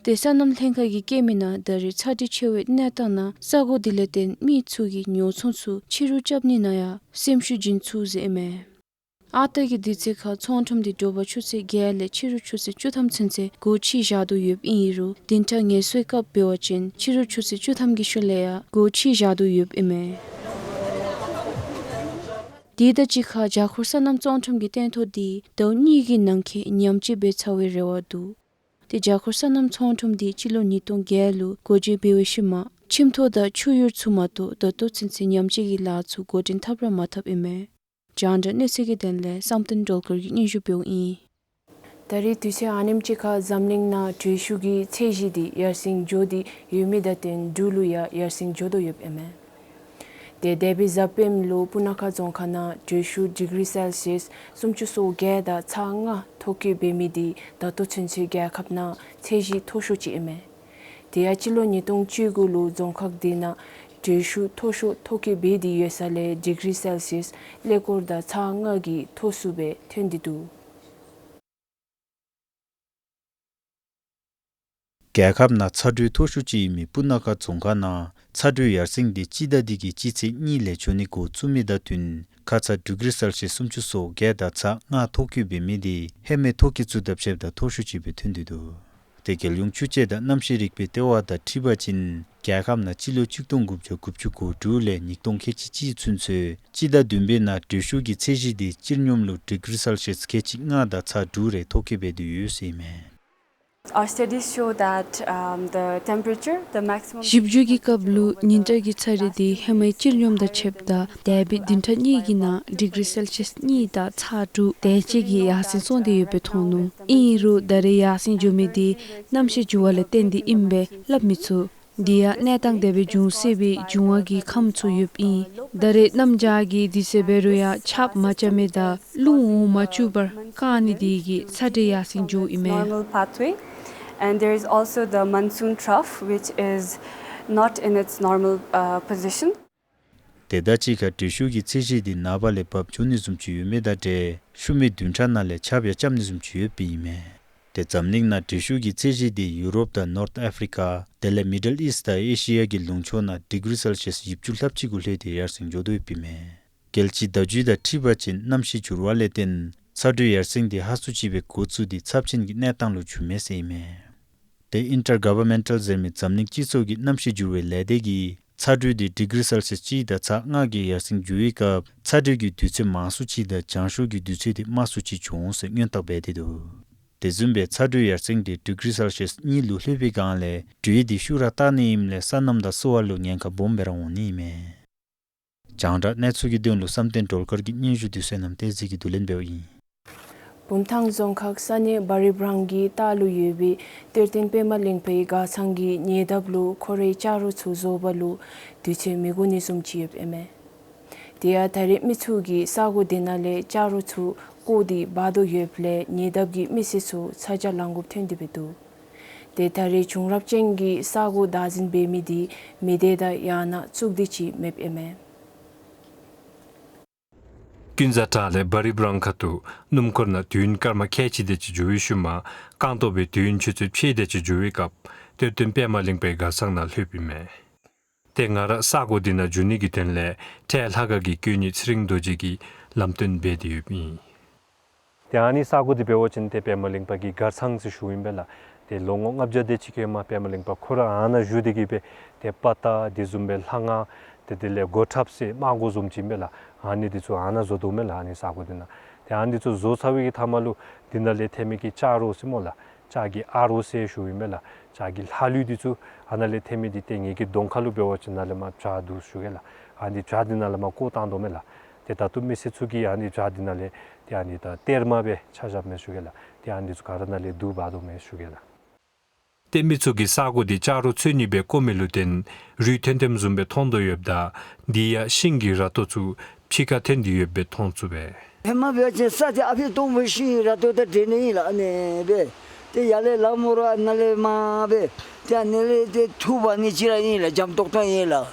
ཏེ་སོ་ནམ་ལྷན་ཁག་གིས་བཀོད་མི་ནང་ད་རེས་ཚ་དྲོད་ཆེ་བའི་གནས་སྟངས་ནང་ས་གོ་འདི་ལས་བརྟེན་མི་ཚུ་གིས་ཉོ་ཚོང་ཚུ་ཕྱི་རུ་རྐྱབ་ནི་ནང་ཡང་སེམས་ཤུགས་བྱིན་ཚུགས་ཟེར་ཨིན་མས། ཨ་རྟག་གི་དུས་ཚོད་ཁར་ཚོང་ཁྲོམ་འདི་དྲོ་པ་ཆུ་ཚོད་བརྒྱད་ལས་ཕྱི་རུ་ཆུ་ཚོད་བཅུ་ཐམ་ཚུན་ཚོད་སྒོ་ཕྱེ་བཞག་དོ་ཡོདཔ་ཨིན་རུང་བདུན་ཕྲག་ངལ་གསོའི་སྐབས་འབད་བ་ཅིན་ཕྱི་རུ་ཆུ་ཚོད་བཅུ་ཐམ་གྱི་ཤུལ་ལས་ཡང་སྒོ་ཕྱེ་བཞག་དོ་ཡོདཔ་ཨིན་མས། དེ་དང་གཅིག་ཁར་བརྒྱ་འཁོར་སོ་ནམ་ཚོང་ཁྲོམ་གྱི་སྟོན་ཐོག་འདི་ཟླཝ་གཉིས་ཀྱི་ནང་འཁོད་ཉམས་བཅོས་འབད་ཚར་བའི་རེ་བ་འདུག། ཏེ་བརྒྱ་འཁོར་སོ་ནམ་ཚོང་ཁྲོམ་འདི་སྤྱི་ལོ་ཉིས་སྟོང་བརྒྱད་ལུ་སྒོ་འབྱེད་འབད་བའི་ཤུལ་མ་ཁྱིམ་ཐོག་དང་ཆུ་ཡུར་ཚུ་མ་གཏོགས་ད་ལྟོ་ཚུན་ཚོད་ཉམས་བཅོས་ཀྱི་ལཱ་ཚུ་འགོ་འདྲེན་འཐབ་ར་མ་འཐབ་ཨིན་མས། རྒྱང་བསྒྲགས་གནས་ཚུལ་གྱི་དོན་ལས་བསམ་གཏན་སྒྲོལ་དཀར་གྱིས་སྙན་ཞུ་འབདཝ་ཨིན། ད་རེས་དུས་ཚོད་ཨ་ནེམ་ཅིག་ཁར་འཛམ་གླིང་ནང་དྲོད་ཤུགས་ཀྱི་ཚད་གཞི་འདི་ཡར་སེང་འགྱོ་སྟེ་ཡོད་མི་དང་བསྟུན་འབྲུག་ལུ་ཡང་ཡར་སེང་འགྱོ་དོ་ཡོདཔ་ཨིན་མས། ཏེ་འདས་པའི་གཟའ་སྤེནམ་ལུ་སྤུ་ན་ཁ་རྫོང་ཁག་ནང་དྲོད་ཤུགས་ཌི་གི་རི་སེལ་སི་ཡས་སུམ་ཅུ་སོ་བརྒྱད་དང་ཚག་ལྔ་ཐོ་བཀོད་འབད་མི་འདི་ད་ལྟོ་ཚུན་ཚོད་རྒྱལ་ཁབ་ནང་ཚད་གཞི་མཐོ་ཤོས་ཅིག་ཨིན་མས། དེ་ཡང་སྤྱི་ལོ་ཉིས་སྟོང་བཅུ་དགུ་ལུ་རྫོང་ཁག་འདི་ནང་དྲོད་ཤུགས་མཐོ་ཤོས་ཐོ་བཀོད་འབད་དེ་ཡོད་ས་ལས་ཌི་གི་རི་སེལ་སི་ཡས་ཀླད་ཀོར་དང་ཚག་ལྔ་གི་མཐོ་སུ་སྦེ་ཐོན་ཏེ་འདུག། རྒྱལ་ཁབ་ནང་ཚ་དྲོད་མཐོ་ཤོས་ཅིག་ཨིན་མི་སྤུ་ན་ཁ་རྫོང་ཁག་ནང་ཚ་དྲོད་ཡར་སེང་འདི་སྤྱི་ཟླ་འདི་གི་སྤྱི་ཚེས་གཉིས་ལས་འགྱོ་ནི་འགོ་བཙུགས་མི་དང་བསྟུན་ཁ་ཙ་ཌི་གི་རི་སེལ་སི་ཡས་སུམ་ཅུ་སོ་བརྒྱད་དང་ཚག་ལྔ་ཐོ་བཀོད་འབད་མི་འདི་ཧེ་མའི་ཐོ་བཀོད་ཚུ་དང་ཕྱདཔ་ད་མཐོ་ཤོས་ཅིག་སྦེ་ཐོན་ཏེ་འདུག། ཏེ་རྒྱལ་ཡོངས་ཆུ་དཔྱད་དང་གནམ་གཤིས་རིག་པའི་ལྟེ་བ་དང་འཁྲིལ་བ་ཅིན་རྒྱལ་ཁབ་ནང་སྤྱི་ལོ་གཅིག་སྟོང་དགུ་བརྒྱ་དགུ་བཅུ་གོ་དྲུག་ལས་ཉིས་སྟོང་ཁལ་གཅིག་གཅིག་ཚུན་ཚོད་སྤྱི་ཟླ་བདུན་པའི་ནང་དྲོད་ཤུགས་ཀྱི་ཚད་གཞི་འདི་སྤྱིར་སྙོམས་ལུ་ཌི་གི་རི་སེལ་སི་ཡས་ཁལ་གཅིག་ལྔ་དང་ཚག་དྲུག་རེ་ཐོ་བཀོད་འབད་དེ་ཡོད་ཟེར་ཨིན་མས། Our studies show that, um, the temperature, the maximum ཞིབ་འཇུག་གི་སྐབས་ལུ་ཉིན་གྲངས་ཀྱི་ཚ་རེག་འདི་ཧེ་མའི་སྤྱིར་སྙོམས་དང་ཕྱདཔ་ད་འདས་པའི་བདུན་ཕྲག་གཉིས་ཀྱི་ནང་ཌི་གི་རི་སེལ་སི་ཡས་གཉིས་དང་ཚག་དྲུག་དེ་ཅིག་གིས་ཡར་སེང་སོང་སྟེ་ཡོདཔ་སྦེ་མཐོང་ནུག། ཨིན་རུང་ད་རེས་ཡར་སེང་འགྱོ་མི་འདི་གནམ་གཤིས་འགྱུར་བ་ལས་བརྟེན་ཏེ་ཨིནམ་སྦེ་སླབ་མི་ཚུགས། འདི་ཡང་གནས་སྟངས་དེ་སྦེ་འབྱུང་སྲིད་པའི་འབྱུང་བ་གི་ཁམས་ཚུ་ཡོདཔ་ཨིན། ད་རེས་གནམ་བྱཱར་གྱི་དུས་ཚོད་འབད་རུང་ཡང་ཆརཔ་མ་རྐྱབ་མི་དང་རླུང་འོང་མ་བཅུག་པར་བཀག་ནི་འདི་གིས་ཚ་དྲོད་ཡར་སེང་འགྱོཝ་ཨིན་མས། Normal pathway, and there is also the monsoon trough, which is not in its normal, uh, position. དེ་དང་གཅིག་ཁར་དྲོད་ཤུགས་ཀྱི་ཚད་གཞི་འདི་ནངས་པ་ལས་བབས་འགྱོ་ནི་བཟུམ་ཅིག་ཡོད་མི་དང་འབྲེལ་ཤུལ་མའི་བདུན་ཕྲག་ནང་ལས་ཆརཔ་ཡང་རྐྱབ་ནི་བཟུམ་ཅིག་ཡོདཔ་ཨིན་མས། ཏེ་འཛམ་གླིང་ནང་དྲོད་ཤུགས་ཀྱི་ཚད་གཞི་འདི་ཡུ་རོབ་དང་ནོརཐ་ཨཕ་རི་ཀ་དེ་ལས་མི་ཌལ་ཨིསཊ་དང་ཨེ་ཤི་ཡ་གི་ལུང་ཕྱོགས་ནང་ཌི་གི་རི་སེལ་སི་ཡས་བཞི་བཅུ་ལྷགཔ་ཅིག་གུ་ལྷོད་དེ་ཡར་སེང་འགྱོ་དོ་ཡོདཔ་ཨིན་མས། རྒྱལ་སྤྱིའི་བརྡ་བརྒྱུད་དང་འཁྲིལ་བ་ཅིན་གནམ་གཤིས་འགྱུར་བ་ལས་བརྟེན་ཚ་དྲོད་ཡར་སེང་འདི་ཧ་སུ་ཅིག་སྦེ་འགོ་བཙུགས་ཏེ་ཚབས་ཆེན་གྱི་གནས་སྟངས་ལུ་འགྱུར་མས་ཟེར་ཨིན་མས། ཏེ་ཨིན་ཊར་གཱ་ཝར་མེན་ཊལ་ཟེར་མི་འཛམ་གླིང་སྤྱི་ཚོགས་ཀྱི་གནམ་གཤིས་འགྱུར་བའི་ལས་སྡེ་གིས་ཚ་དྲོད་འདི་ཌི་གི་རི་སེལ་སི་ཡས་གཅིག་དང་ཚག་ལྔ་གི་ཡར་སེང་འགྱོ་བའི་སྐབས་ཚ་དྲོད་ཀྱི་དུས་ཚོད་མང་སུ་ཅིག་དང་བྱང་ཤུགས་ཀྱི་དུས་ཚོད་འདི་དམའ་སུ་ཅིག་འགྱོ་འོང་ཟེར་སྔོན་བརྟག་འབད་དེ་འདུག། དེ་བཟུམ་སྦེ་ཚ་དྲོད་ཡར་སེང་འདི་ཌི་གི་རི་སེལ་སི་ཡས་གཉིས་ལུ་ལྷོད་པའི་སྒང་ལས་དྲོད་འདི་ཤུགས་ར་བཏང་ནི་ཨིནམ་ལས་སོ་ནམ་དང་གསོ་བ་ལུ་ཉེན་ཁ་སྦོམ་སྦེ་ར་འོང་ནི་ཨིན་མས། རྒྱང་བསྒྲགས་གནས་ཚུལ་གྱི་དོན་ལུ་བསམ་གཏན་སྒྲོལ་དཀར་གྱི་སྙན་ཞུ་འདི་བསོད་ནམས་བསྟན་འཛིན་གྱིས་བསྡུ་ལེན་འབདཝ་ཨིན། བུམ་ཐང་རྫོང་ཁག་ས་གནས་བ་རི་བྲང་གི་ལྟག་ལུ་ཡོད་པའི་གཏེར་སྟོན་པདྨ་གླིང་པའི་གར་ཚང་གི་ཉེ་འདབས་ལུ་ཁོ་རའི་ལྕགས་རོ་ཚུ་བཟོ་བ་ལུ་དུས་ཚོད་མི་འགོར་ནི་བཟུམ་ཅིག་ཡོདཔ་ཨིན་མས། དེ་ཡང་ད་རེས་མི་ཚུ་གིས་ས་གོ་དེ་ནང་ལས་ལྕགས་རོ་ཚུ་བཀོག་སྟེ་འབག་དོ་ཡོདཔ་ལས་ཉེ་འདབས་ཀྱི་མི་སེར་ཚུ་ཚ་གྱང་ལང་དགོཔ་ཐོན་ཏེ་འབད་འདུག། ཏེ་ད་རེས་བྱུང་རབས་ཅན་གྱི་ས་གོ་བདག་འཛིན་འབད་མི་འདི་མི་སྡེ་དང་ཡང་ན་གཙུག་སྡེ་ཅིག་མེདཔ་ཨིན་མས། ཀུན་བཟང་བྲག་ལས་བ་རི་བྲང་ཁ་ཐུག་སྣུམ་འཁོར་ནང་དུས་ཡུན་སྐར་མ་ཁལ་གཅིག་དེ་ཅིག་འགྱོ་བའི་ཤུལ་མ་རྐང་སྟོང་སྦེ་དུས་ཡུན་ཆུ་ཚོད་ཕྱེད་དེ་ཅིག་འགྱོ་བའི་སྐབས་གཏེར་སྟོན་པདྨ་གླིང་པའི་གར་ཚང་ནང་ལྷོདཔ་ཨིན་མས། ཏེ་ང་ར་ས་གོ་འདི་ནང་འགྱོ་ནི་གི་དོན་ལས་ཁྲལ་ལྷག་དཀར་གྱིས་བཀོད་ནི་ཚེ་རིང་རྡོ་རྗེ་གིས་ལམ་སྟོན་འབད་དེ་ཡོདཔ་ཨིན། ཏེ་ཨ་ནི་ས་གོ་འདི་འབད་བ་ཅིན་ཏེ་པདྨ་གླིང་པ་གི་གར་ཚང་ཟེར་ཞུཝ་ཨིན་པས་ལགས། ཏེ་ལོ་ངོ་ལྔ་བརྒྱ་དེ་ཅིག་གི་མ་པདྨ་གླིང་པ་ཁོ་ར་ཨ་ནཱ་བཞུགས་ཏེ་གི་སྦེ་ཏེ་དཔའ་རྟགས་དེ་བཟུམ་སྦེ་ལྷ་ང་ཏེ་དེ་ལས་སྒོ་ཁྲབ་ཟེར་དམག་སྒོ་བཟུམ་ཅིག་ཨིན་པས་ལགས། ཨ་ནི་འདི་ཚུ་ཨ་ནཱ་བཟོ་དོ་མས་ལགས། ཨ་ནི་ས་གོ་འདི་ནང་ཏེ་ཨ་ནི་འདི་ཚུ་བཟོ་ཚར་བའི་གི་མཐའ་མ་ལུ་འདི་ནང་ལས་ཐོན་མི་གི་ལྕགས་རོ་ཟེར་སྨོ་ལགས། ལྕགས་ཀྱི་ཨ་རོ་ཟེར་ཞུཝ་ཨིན་པས་ལགས། ལྕགས་ཀྱི་ལྷ་ལུད་འདི་ཚུ་ཨ་ནཱ་ལས་ཐོན་མི་འདི་ཏེ་ངེ་གི་གདོང་ཁ་ལུ་འབད་བ་ཅིན་ནཱ་ལས་མར་བྱག་འདུག་ཞུ་གེ་ལགས། ཨ་ནི་བྱག་འདི་ནང་ལས་མར་བཀོ་བཏང་དོ་མས་ལགས། ཏེ་ད་ལྟོ་མི་སེར་ཚུ་གིས་ཨ་ནི་བྱག་འདི་ནང་ལས་ཏེ་ཨ་ནི་ད་གཏེར་མ་སྦེ་ཆ་བཞགཔ་མས་ཞུ་གེ་ལགས། ཏེ་ཨ་ནི་ཚུ་ག་ར་ནཱ་ལས་བསྡུ་འབག་དོ་མས་ཞུ་གེ་ལགས། ཏེ་མི་ཚུ་གིས་ས་གོ་འདི་ལྕགས་རོགས་འཚོལ་ནི་སྦེ་བརྐོ་མི་ལུ་བརྟེན་རུལ་ཐོན་ཐོནམ་བཟུམ་སྦེ་མཐོང་དོ་ཡོདཔ་ད་འདི་ཡང་ཤིང་གི་ར་ཏོ་ཚུ་ཕྱི་ཁར་ཐོན་ཏེ་ཡོདཔ་སྦེ་མཐོང་ཚུགས་པས། ཧེ་མ་འབད་བ་ཅིན་ས་འདི་ཨ་ཕི་སྟོང་པའི་ཤིང་ར་ཏོ་དང་འདྲེས་ནི་ཨིན་ལགས། ཨ་ནི་སྦེ་ཏེ་ཡར་ལས་ལམ་འོང་ར་ནཱ་ལས་མར་སྦེ་ཏེ་ཨ་ནི་ལས་ཏེ་ཐུག་འབག་ནི་ཅིག་ར་ཨིན་ལགས། འཇམ་ཏོག་ཏོ་ཨིན་ལགས།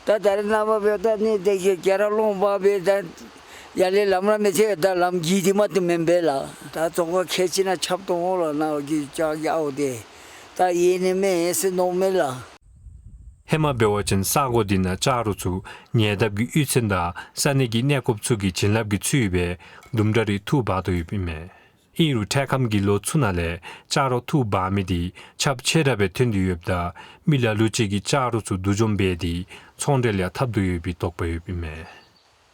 ད་ད་རེས་ནངས་པ་འབདཝ་ད་ནི་དེ་གི་ག་ར་སློང་འབག་སྦེ་ད་ཡར་ལས་ལམ་ར་མི་ཐལ། ད་ལམ་གི་དེ་མ་གཏོགས་མེན་པས་ལགས། ད་རྫོང་ཁག་ཁལ་གཅིག་ནང་ཁྱབ་བཏང་འོང་ལགས། ནཱ་གི་ལྕགས་ཀྱི་ཨརཝ་དེ་ད་ཡལ་ནི་མས་ཟེར་མནོཝ་མས་ལགས། ཧེ་མ་འབད་བ་ཅིན་ས་གོ་འདི་ནང་ལྕགས་རོགས་ཚུ་ཉེ་འདབས་ཀྱི་གཡུས་ཚན་དང་ས་གནས་ཀྱི་གནས་སྐབས་ཚུ་གི་བྱིན་རླབས་ཀྱིས་ཚུད་སྦེ་དུམ་གྲ་རེ་འཐུ་འབག་དོ་ཡོདཔ་ཨིན་མས། ཨིན་རུང་འཕྲལ་ཁམས་ཀྱི་ལོ་ཚུ་ནང་ལས་ལྕགས་རོགས་འཐུ་འབག་མི་འདི་ཁྱབ་ཆེ་དྲགས་སྦེ་ཐོན་ཏེ་ཡོདཔ་ད་མི་ལ་ལུ་ཅིག་གིས་ལྕགས་རོགས་ཚུ་བསྡུ་སྦྱོང་འབད་དེ་ཚོང་འབྲེལ་ཡང་འཐབ་དོ་ཡོད་པའི་དོགས་པ་ཡོདཔ་ཨིན་མས།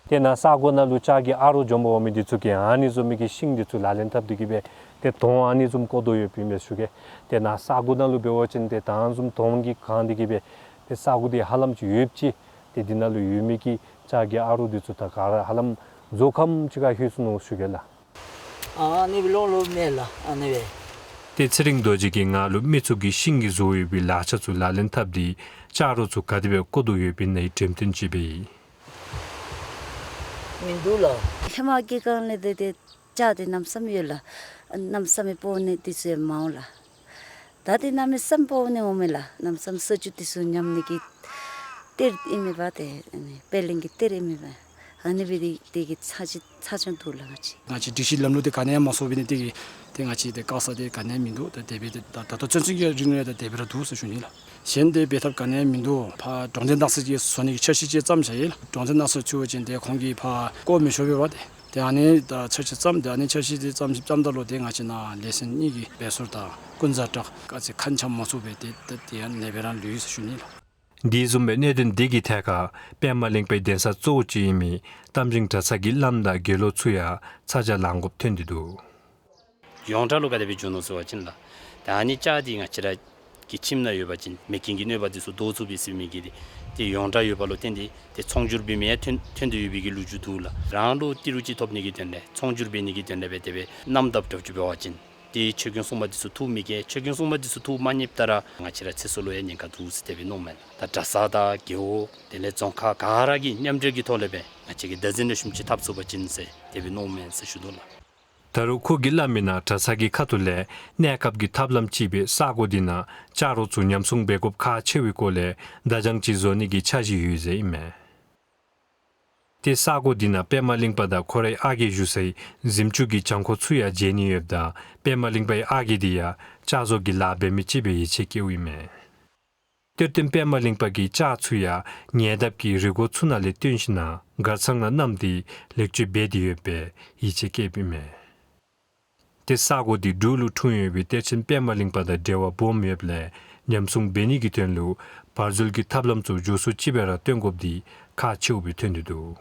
ཏེ་ནཱ་ས་གོ་ནང་ལུ་ལྕགས་ཀྱི་ཨརཝ་འཛོམས་འོང་མི་འདི་ཚུ་གིས་ཨ་ནི་བཟུམ་མའི་གི་ཤིང་འདི་ཚུ་ལག་ལེན་འཐབ་སྟེ་གི་སྦེ་ཏེ་དོང་ཨ་ནི་བཟུམ་བརྐོ་དོ་ཡོདཔ་ཨིན་པས་ཞུ་གེ། ཏེ་ནཱ་ས་གོ་ནང་ལུ་འབད་བ་ཅིན་ཏེ་ད་ཨ་ནི་བཟུམ་དོང་གིས་གང་སྟེ་གི་སྦེ་ཏེ་ས་གོ་འདི་ཧ་ལམ་ཅིག་ཡོདཔ་ཅིག། ཏེ་འདི་ནང་ལུ་ཡོད་མི་གི་ལྕགས་ཀྱི་ཨརཝ་འདི་ཚུ་ད་ག་ར་ཧ་ལམ་རྫོགས་ཁམས་ཅིག་ཁར་ལྷོད་སོ་ནུག་ཞུ་གེ་ལགས། ཨ་ནི་སྦེ་ལོང་ལོང་མས་ལགས། ཨ་ནི་སྦེ། ཏེ་ཚེ་རིང་རྡོ་རྗེ་གིས་ང་ལུ་མི་ཚུ་གིས་ཤིང་གིས་བཟོ་ཡོད་པའི་ལག་ཆ་ཚུ་ལག་ལེན་འཐབ་སྟེ་ལྕགས་རོགས་ཚུ་ག་དེ་སྦེ་བརྐོ་དོ་ཡོདཔ་ཨིན་ན་ཡང་འགྲེམས་སྟོན་ཅིག་འབད་ཡི། མིན་འདུག་ལགས། ཧེ་མ་གི་སྒང་ལས་ཏེ་ཏེ་ལྕགས་འདི་གནམ་མེད་ས་མེད་ཡོད་ལགས། གནམ་མེད་ས་མེད་བརྐོ་ནི་འདི་ཚུ་ཡང་མང་ལགས། ད་འདི་གནམ་མེད་ས་མེད་བརྐོ་ནི་འོང་མས་ལགས། གནམ་མེད་ས་མེད་ས་ཆུ་འདི་ཚུ་ཉམས་ནི་གི་གཏེར་ཨིན་མས་པ་ཏེ། ཨ་ནི་པད་གླིང་གི་གཏེར་ཨིན་མས་པ། ཨ་ནི་སྦེ་འདི་འདི་གི་ཚ་ཅིག་ཚ་ཅང་འདུག་ལགས། ང་བཅས་ང་བཅས་སྒྲིག་གཞི་ལམ་ལུགས་འདི་ག་ནི་ཡང་མ་བཟོ་བའི་ནི་འདི་གིས་ཏེ་ང་བཅས་འདི་བཀག་ས་འདི་ག་ནི་ཡང་མིན་འདུག། ད་དེ་སྦེ་ཏེ་ད་ད་ལྟོ་ཚུན་ཚོད་ཀྱི་རིང་ལུ་ཡང་ད་དེ་སྦེ་ར་འདུག་ཟེར་ཞུ་ནི་ལགས། གཞན་དེ་འབད་ཐབས་ག་ནི་ཡང་མིན་འདུག། ཕར་གྲོང་སྡེ་ནང་གསེས་ཅིག་བཟོ་ནི་གི་འཆར་གཞི་ཅིག་བརྩམས་བཞག་ཡི་ལགས། གྲོང་སྡེ་ནང་གསེས་ཚུ་འབད་བ་ཅིན་ཏེ་ཁོང་གིས་ཕར་བརྐོ་མི་ཆོག་པས་པ་ཏེ། ཏེ་ཨ་ནི་ད་འཆར་གཞི་བརྩམས་ཏེ་ཨ་ནི་འཆར་གཞི་འདི་བརྩམས་བརྩམས་ད་ལུ་ཏེ་ང་བཅས་ནཱ་ལས་ཚན་གཉིས་ཀྱི་སྦས་ཟུར་དང་ཀུན་བཟང་གྲགས་ག་ཅི་ཁ་འཆམ་མ་ཚུགས་པས། ཏེ་ཏེ་ཏེ་ཡང་ནེ་བེ་རང་ལུས་ཟེར་ཞུ་ནི་ལགས། འདི་བཟུམ་སྦེ་གནད་དོན་འདི་གི་ཐད་ཁར་པདྨ་གླིང་པའི་གདན་ས་གཙོ་བོ་ཅིག་ཨིན་མི་རྟ་མགྲིན་གྲྭ་ཚང་གི་བླམ་དང་དགེ་སློང་ཚུ་ཡང་ཚ་གྱང་ལང་དགོཔ་ཐོན་ཏེ་འདུག། ཡོངས་གྲགས་ལུ་ག་དེ་སྦེ་བྱུང་ནུག་ཟེར་བ་ཅིན་ལགས། ད་ཨ་ནི་ལྕགས་འདི་ང་བཅས་ར་གི་ཁྱིམ་ནང་ཡོད་པ་ཅིན་མེ་རྐྱེན་གྱི་གནོད་པ་འདི་ཚུ་བཟློག་ཚུགས་པས་ཟེར་མི་གི་འདི་ཏེ་ཡོངས་གྲགས་ཡོད་པ་ལུ་བརྟེན་ཏེ་ཏེ་ཚོང་སྒྱུར་འབད་མི་ཡང་ཐོན་ཐོན་ཏེ་ཡོད་པའི་གི་ལོ་རྒྱུས་འདུག་ལགས། རང་ལུ་ཏི་རུ་ཅིག་ཐོབ་ནི་གི་དོན་ལས་ཚོང་སྒྱུར་འབད་ནི་གི་དོན་ལས་སྦེ་དེ་སྦེ་གནམ་བཏབ་དྲགཔ་ཅིག་འབད་བ་ཅིན་ཏེ་ཆོས་སྐྱོང་སྲུང་མ་འདི་ཚུ་འཐུ་མི་དགོ། ཆོས་སྐྱོང་སྲུང་མ་འདི་ཚུ་འཐུ་མ་ཉེསཔ་ད་ར་ང་བཅས་ར་ཚེ་སྲོག་ལུ་ཡང་ཉེན་ཁ་འདུག་ཟེར་དེ་སྦེ་མནོཝ་མས། ད་གྲྭ་ཚང་དང་རྒེད་འོག་དེ་ལས་རྫོང་ཁག་ག་ར་གིས་མཉམ་འབྲེལ་གྱི་ཐོག་ལས་སྦེ་ང་བཅས་ཀྱིས་བདག་འཛིན་ལེགས་ཤོམ་ཅིག་འཐབ་ཚུགས་པ་ཅིན་ཟེར་དེ་སྦེ་མནོཝ་མས་ཟེར་ཞུ་དོ་ལགས། ད་རུང་ཁོ་གིས་སླབ་མིའི་ནང་གྲྭ་ཚང་གི་ཁ་ཐུག་ལས་གནས་སྐབས་ཀྱི་ཐབས་ལམ་ཅིག་སྦེ་ས་གོ་འདི་ནང་ལྕགས་རོགས་ཚུ་ཉམས་སྲུང་འབད་དགོཔ་ཁག་ཆེ་བའི་སྐོར་ལས་བརྡ་བྱང་ཅིག་བཟོ་ནི་གི་འཆར་གཞི་ཡོད་ཟེར་ཨིན་མས། ཏེ་ས་གོ་འདི་ནང་པདྨ་གླིང་པ་དང་ཁོ་རའི་ཨ་རྒས་བཞུགས་སའི་གཟིམ་ཅུང་གི་གྱང་ཁོག་ཚུ་ཡང་མཇལ་ནི་ཡོདཔ་ད་པདྨ་གླིང་པའི་ཨ་རྒས་འདི་ཡང་ལྕགས་བཟོ་གི་ལཱ་འབད་མི་ཅིག་སྦེ་ཡིད་ཆེས་བསྐྱེདཔ་ཨིན་མས། གཏེར་སྟོན་པདྨ་གླིང་པ་གིས་ལྕགས་ཚུ་ཡང་ཉེ་འདབས་ཀྱི་རི་གོང་ཚུ་ནང་ལས་བཏོན་ཞིནམ་ན་མགར་ཚང་ནང་བསྣམས་ཏེ་ལེགས་བཅོས་འབད་དེ་ཡོདཔ་སྦེ་ཡིད་ཆེས་བསྐྱེདཔ་ཨིན་མས། ཏེ་ས་གོ་འདི་འབྲུག་ལུ་འཁྲུངས་ཡོད་པའི་གཏེར་ཆེན་པདྨ་གླིང་པ་དང་འབྲེལ་བ་སྦོམ་ཡོདཔ་ལས་ཉམས་སྲུང་འབད་ནི་གི་དོན་ལུ་བར་འཛུལ་གྱི་ཐབས་ལམ་ཚུ་མགྱོགས་སུ་ཅིག་སྦེ་ར་བཏོན་དགོཔ་འདི་ཁག་ཆེཝ་སྦེ་ཐོན་ཏེ་འདུག།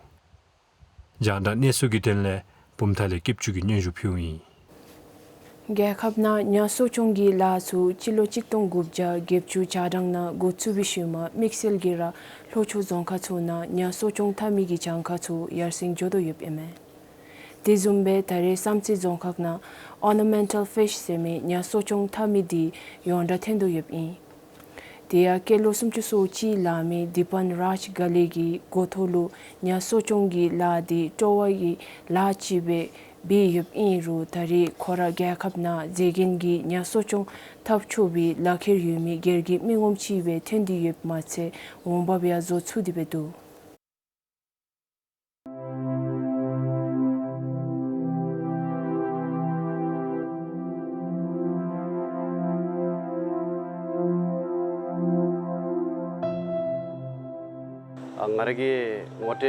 རྒྱང་བསྒྲགས་གནས་ཚུལ་གྱི་དོན་ལས་བུམ་ཐང་ལས་སྐྱིད་ཆུ་གིས་སྙན་ཞུ་ཕུལཝ་ཨིན། རྒྱལ་ཁབ་ནང་ཉ་གསོ་སྐྱོང་གི་ལཱ་ཚུ་སྤྱི་ལོ་གཅིག་སྟོང་དགུ་བརྒྱ་བརྒྱད་ཅུ་གྱ་གྲངས་ནང་འགོ་བཙུགས་པའི་ཤུལ་མ་དམིགས་བསལ་གྱིས་ར་ལྷོ་ཕྱོགས་རྫོང་ཁག་ཚུ་ནང་ཉ་གསོ་སྐྱོང་འཐབ་མི་གི་གྱངས་ཁ་ཚུ་ཡར་སེང་འགྱོ་དོ་ཡོདཔ་ཨིན་མས། དེ་བཟུམ་སྦེ་ད་རེས་བསམ་རྩེ་རྫོང་ཁག་ནང་ཨོར་ན་མེན་ཊལ་ཕིཤ་ཟེར་མི་ཉ་གསོ་སྐྱོང་འཐབ་མི་འདི་ཡོངས་གྲགས་ཐོན་དོ་ཡོདཔ་ཨིན། དེ་ཡང་སྐྱེས་ལོ་སུམ་ཅུ་སོ་གཅིག་ལང་མི་དི་པན་རཱཇ་ག་ལེ་གི་འགོ་ཐོག་ལུ་ཉ་གསོ་སྐྱོང་གི་ལཱ་འདི་སྤྲོ་བ་གི་ལཱ་ཅིག་སྦེ་འབད་ཡོདཔ་ཨིན་རུང་ད་རེས་ཁོ་ར་རྒྱལ་ཁབ་ནང་མཛེས་རྒྱན་གྱི་ཉ་གསོ་སྐྱོང་འཐབ་ཆོག་པའི་ལག་ཁྱེར་ཡོད་མི་སྒེར་གྱི་མི་ངོམ་ཅིག་སྦེ་ཐོན་ཏེ་ཡོདཔ་མ་ཚད་འོང་འབབ་ཡང་བཟོ་ཚུགས་ཏེ་སྦེ་འདུག། ཨ་ང་ར་གི་ངོ་སྤྲོད་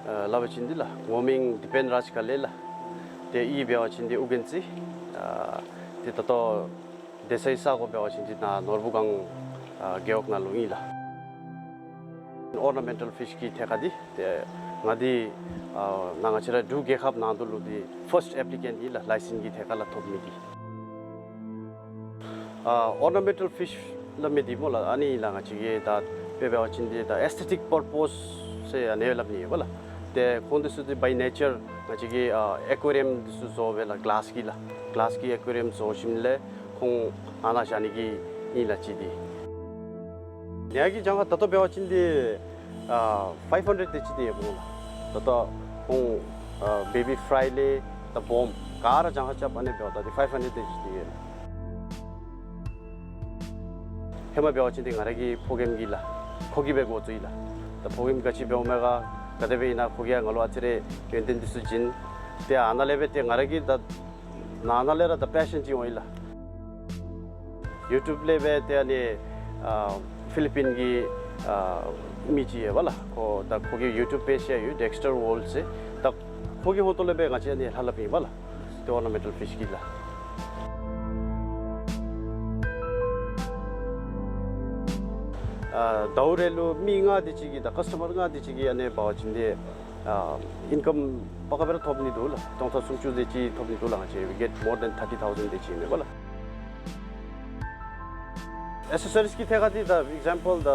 ཨ་སླབ་པ་ཅིན་འདི་ལགས། ངོ་མིང་དི་པན་རཱཇ་ག་ལེ་ལགས། ཏེ་གཡུས་འབད་བ་ཅིན་འདི་ཨོ་རྒྱན་རྩེ། ཨ་ཏེ་ད་ལྟོ་སྡོད་སའི་ས་གོ་འབད་བ་ཅིན་འདི་ནཱ་ནོར་བུ་སྒང་ཨ་རྒེད་འོག་ནང་ལུ་ཨིན་ལགས། ཨོར་ན་མེན་ཊལ་ཕིཤ་གི་ཐད་ཁར་འདི་ཏེ་ང་འདི་ཨ་ནཱ་ང་བཅས་ར་འབྲུག་རྒྱལ་ཁབ་ནང་དུ་ལུ་འདི་ཕརསཊ་ཨེཔ་ལི་ཀེནཊ་ཨིན་ལགས། ལའི་སེནསི་གི་ཐད་ཁར་ལུ་ཐོབ་མི་འདི། ཨ་ཨོར་ན་མེན་ཊལ་ཕིཤ་སླབ་མི་འདི་སྨོ་ལགས། ཨ་ནི་ལགས་ང་བཅས་ཀྱི་ད་དཔེ་འབད་བ་ཅིན་འདི་ད་ཨེས་ཐེ་ཊིཀ་པར་པོས་ཟེར་ཨ་ནི་སྦེ་སླབ་ནི་ཡོད་པ་ལགས། ཏེ་ཁོང་འདི་ཚུ་འདི་བའི་ནེ་ཅར་ང་བཅས་ཀྱི་ཨ་ཨེ་ཀུ་ཨེ་རི་ཡམ་འདི་ཚུ་བཟོ་སྦེ་ལགས། གི་ལཱསི་གི་ལགས། གི་ལཱསི་གི་ཨེ་ཀུ་ཨེ་རི་ཡམ་བཟོ་ཞིནམ་ལས་ ཁོང་ཨ་ནཱ་བཞག་ནི་གི་ཨིན་ལགས་ཅིག་འདི། ཉ་གི་གྱངས་ཁ་ད་ལྟོ་འབད་བ་ཅིན་འདི་ཨ་ཕའིབ་ཧན་ཌེཌ་དེ་ཅིག་འདི་ཡོདཔ་འོང་ལགས། ད་ལྟོ་ཁོང་ཨ་བེ་བི་ཕ་རའི་ལས་ད་བོམ་ག་ར་གྱངས་ཁ་རྐྱབ་ཨ་ནི་འབདཝ་ད་འདི་ཕའིབ་ཧན་ཌེཌ་དེ་ཅིག་འདི་ཡོད་ལགས། ཧེ་མ་འབད་བ་ཅིན་འདི་ང་ར་གི་ཕོ་རྒནམ་གིས་ལགས། ཁོ་གིས་སྦེ་འགོ་བཙུགས་ཡི་ལགས། ད་ཕོ་རྒནམ་ག་ཅི་འབདཝ་མས་ག་ག་དེ་སྦེ་ཨིན་ན་ཁོ་གིས་ཡང་ང་ལུ་ཨ་ཙི་རེ་ཡོན་ཏན་འདི་ཚུ་བྱིན། ཏེ་ཨ་ནཱ་ལས་སྦེ་ཏེ་ང་ར་གིས་ད་ནང་ན་ལས་ར་ད་པེ་ཤཱན་ཅིག་འོང་ཡི་ལགས། ཡུ་ཊུབ་ལས་སྦེ་ཏེ་ཨ་ནི་ཨ་ཕི་ལི་པིན་གྱི་ཨ་མི་ཅིག་ཡོད་པ་ལགས། ཁོ་ད་ཁོ་གི་ཡུ་ཊུབ་པེཇ་ཡང་ཡོད། ཌེགསི་ཊར་ཝཱལཌ་ཟེར། ད་ཁོ་གི་ཧོང་ཏོ་ལས་སྦེ་ང་བཅས་ཨ་ནི་ལྷབ་ལྷབ་ཨིན་པ་ལགས། ཏེ་ཨོར་ན་མེན་ཊལ་ཕིཤ་གི་ལགས། ཨ་ཟླཝ་རེ་ལུ་མི་ལྔ་དེ་ཅིག་གིས་ད་ཀཱསི་ཊ་མར་ལྔ་དེ་ཅིག་གིས་ཨ་ནི་འབད་བ་ཅིན་འདི་ཨ་ཨིན་ཀམ་པ་ག་སྦེ་ར་ཐོབ་ནི་འདུག་ལགས། སྟོང་ཕྲག་སུམ་ཅུ་དེ་ཅིག་ཐོབ་ནི་འདུག་ལགས། ང་བཅས་we get more than thirty thousand དེ་ཅིག་ཨིན་པ་ལགས། ཨེག་སེ་སོ་རིསི་གི་ཐད་ཁར་འདི་ད་ཨེག་ཛམ་པཱལ་ད་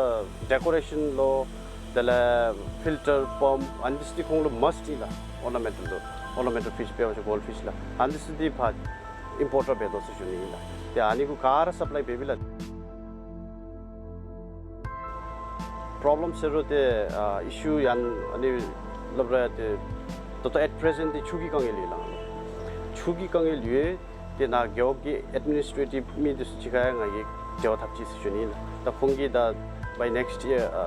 ཌེ་ཀོ་རེ་ཤཱན་ལོ། དེ་ལས་ཕིལ་ཊར་པམཔ་ཨ་ནི་ཚུ་འདི་ཁོང་ལུ་མཱསཊ་ཨིན་ལགས། ཨོར་ན་མེན་ཊལ་ལུ་ཨོར་ན་མེན་ཊལ་ཕིཤ་འབད་བ་ཅིན་གོལཌ་ཕིཤ་ལགས། ཨ་ནི་ཚུ་འདི་ཕར་ཨིམ་པོརཊ་ར་འབད་དོ་ཟེར་ཞུ་ནི་ཨིན་ལགས། ཏེ་ཨ་ནི་གུ་ག་ར་སབ་ལའི་འབད་བས་ལགས། པྲོབ་ལེམ་ཟེར་རུང་ཏེ་ཨ་ཨི་ཤུ་ཡང་ཨ་ནི་སླབ་རུང་ཏེ་ད་ལྟོ་ཨེཊ་པེ་རེ་ཟེནཊ་འདི་ཆུ་གི་དཀའ་ངལ་ཡོད་ལགས། ཆུ་གི་དཀའ་ངལ་ཡོད། ཏེ་ནཱ་རྒེད་འོག་གི་ཨེཌ་མི་ནིས་ཊྲེ་ཊིབ་མི་འདི་ཚུ་གཅིག་ཁར་ཡང་ང་གིས་འབྲེལ་བ་འཐབ་ཅི་ཟེར་ཞུ་ནི་ཨིན་ལགས། ད་ཁོང་གིས་ད་by next year ཨ་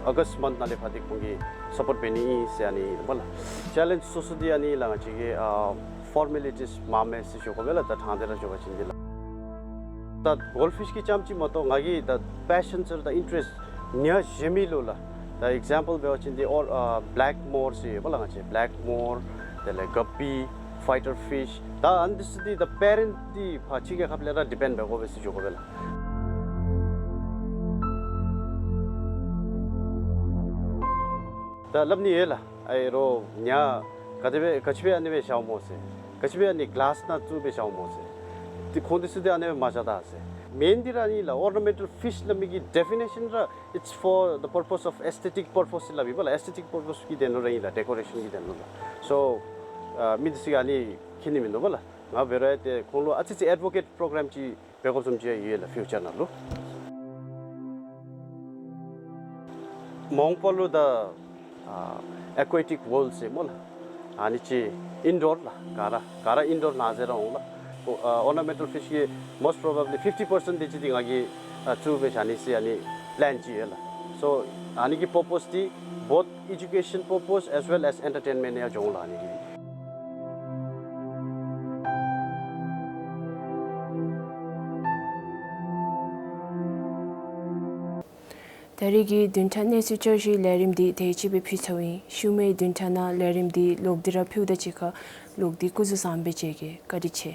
ཨོ་གསཊ་མཱནཐ་ནང་ལས་ཕར་འདི་ཁོང་གིས་སཔོརཊ་འབད་ནི་ཨིན་ཟེར་ཨ་ནི་ཨིན་པ་ལགས། ཅེ་ལེནཇ་སོ་སོ་འདི་ཨ་ནི་ལགས། ང་བཅས་ཀྱི་ཨ་ཕོར་མེ་ལི་ཊིས་མངམ་མས་ཟེར་ཞུ་དགོ་པས་ལགས། ད་དྲང་སྟེ་ར་ཞུ་བ་ཅིན་འདི་ལགས། ད་གོལཌ་ཕིཤ་གི་རྐྱངམ་ཅིག་མ་གཏོགས་ང་གི་ད་པེ་ཤཱན་ཟེར་ད་ཨིན་ཊེ་རེསཊ་ཉ་གཞན་མི་ལུ་ལགས། ད་ཨེག་ཛམ་པཱལ་འབད་བ་ཅིན་འདི་ཨོར་ཨ་བེ་ལེཀ་མོར་ཟེར་ཡོད་པ་ལགས། ང་བཅས་བེ་ལེཀ་མོར་དེ་ལས་ག་པི་ཕའི་ཊར་ཕིཤ་ད་ཨ་ནི་ཚུ་འདི་ད་པེ་རེནཊ་འདི་ཕར་ཕྱི་རྒྱལ་ཁབ་ལས་ར་ཌི་པེནཌ་འབད་དགོ་པས་ཟེར་ཞུ་དགོ་པས་ལགས། ད་སླབ་ནི་ཡོད་ལགས། ཨའི་རོ་ཉ་ག་དེ་སྦེ་ག་ཅི་སྦེ་ཨ་ནི་སྦེ་བཞགཔ་སྨོ་ཟེར། ག་ཅི་སྦེ་ཨ་ནི་གི་ལཱསི་ནང་བཙུགས་སྦེ་བཞགཔ་སྨོ་ཟེར། ཏེ་ཁོང་འདི་ཚུ་འདི་ཨ་ནི་སྦེ་མ་བཞག་ད་ཟེར། མེན་འདི་ར་ཨ་ནི་ལགས། ཨོར་ན་མེན་ཊལ་ཕིཤ་སླབ་མི་གི་ཌེ་ཕི་ནེ་ཤཱན་ར་it's for the purpose of aesthetic purpose ཟེར་སླབ་ཨིན་པ་ལགས། ཨེསི་ཐེ་ཊིཀ་པར་པོསི་གི་དོན་ལུ་ར་ཨིན་ལགས། ཌེ་ཀོ་རེ་ཤཱན་གྱི་དོན་ལུ་ལགས། སོ་ཨ་མི་འདི་ཚུ་གིས་ཨ་ནི་མཁྱེན་ནི་མིན་འདུག་པ་ལགས། ང་འབད་རུང་ཡང་ཏེ་ཁོང་ལུ་ཨ་ཙི་ཅིག་ཨེཌ་བོ་ཀེཊ་པྲོ་གྲམ་ཅིག་འབད་དགོཔ་བཟུམ་ཅིག་ཡོད་ལགས་ཕིའུ་ཅར་ནང་ལུ། མ་འོངས་པ་ལུ་ད་ཨ་ཨེ་ཀུ་ཨེ་ཊིཀ་ཝཱལཌ་ཟེར་སྨོ་ལགས། ཨ་ནི་ཅིག་ཨིན་ཌོར་ལགས། ག་ར་ག་ར་ཨིན་ཌོར་ནང་ཟེར་ར་འོང་ལགས། ཨོར་ན་མེན་ཊལ་ཕིཤ་གི་most probably fifty percent དེ་ཅིག་འདི་ང་གིས་ཨ་བཙུགས་སྦེ་བཞག་ནི་ཟེར་ཨ་ནི་པི་ལེན་ཅིག་ཡོད་ལགས། སོ་ཨ་ནི་གི་པར་པོསི་འདི་both education purpose as well as entertainment ཡང་འགྱོ་འོང་ལགས་ཨ་ནི་འདི། ད་རེས་ཀྱི་བདུན་ཕྲག་གནས་ཚུལ་བསྐྱར་ཞུའི་ལས་རིམ་འདི་དེ་ཅིག་སྦེ་ཕུལ་ཚརཝ་ཨིན། ཤུལ་མའི་བདུན་ཕྲག་ནང་ལས་རིམ་འདི་ལོག་སྟེ་ར་ཕུལཝ་ད་གཅིག་ཁར་ལོག་སྟེ་སྐུ་གཟུགས་བཟང་པོ་སྦེ་མཇལ་གེ། བཀའ་དྲིན་ཆེ།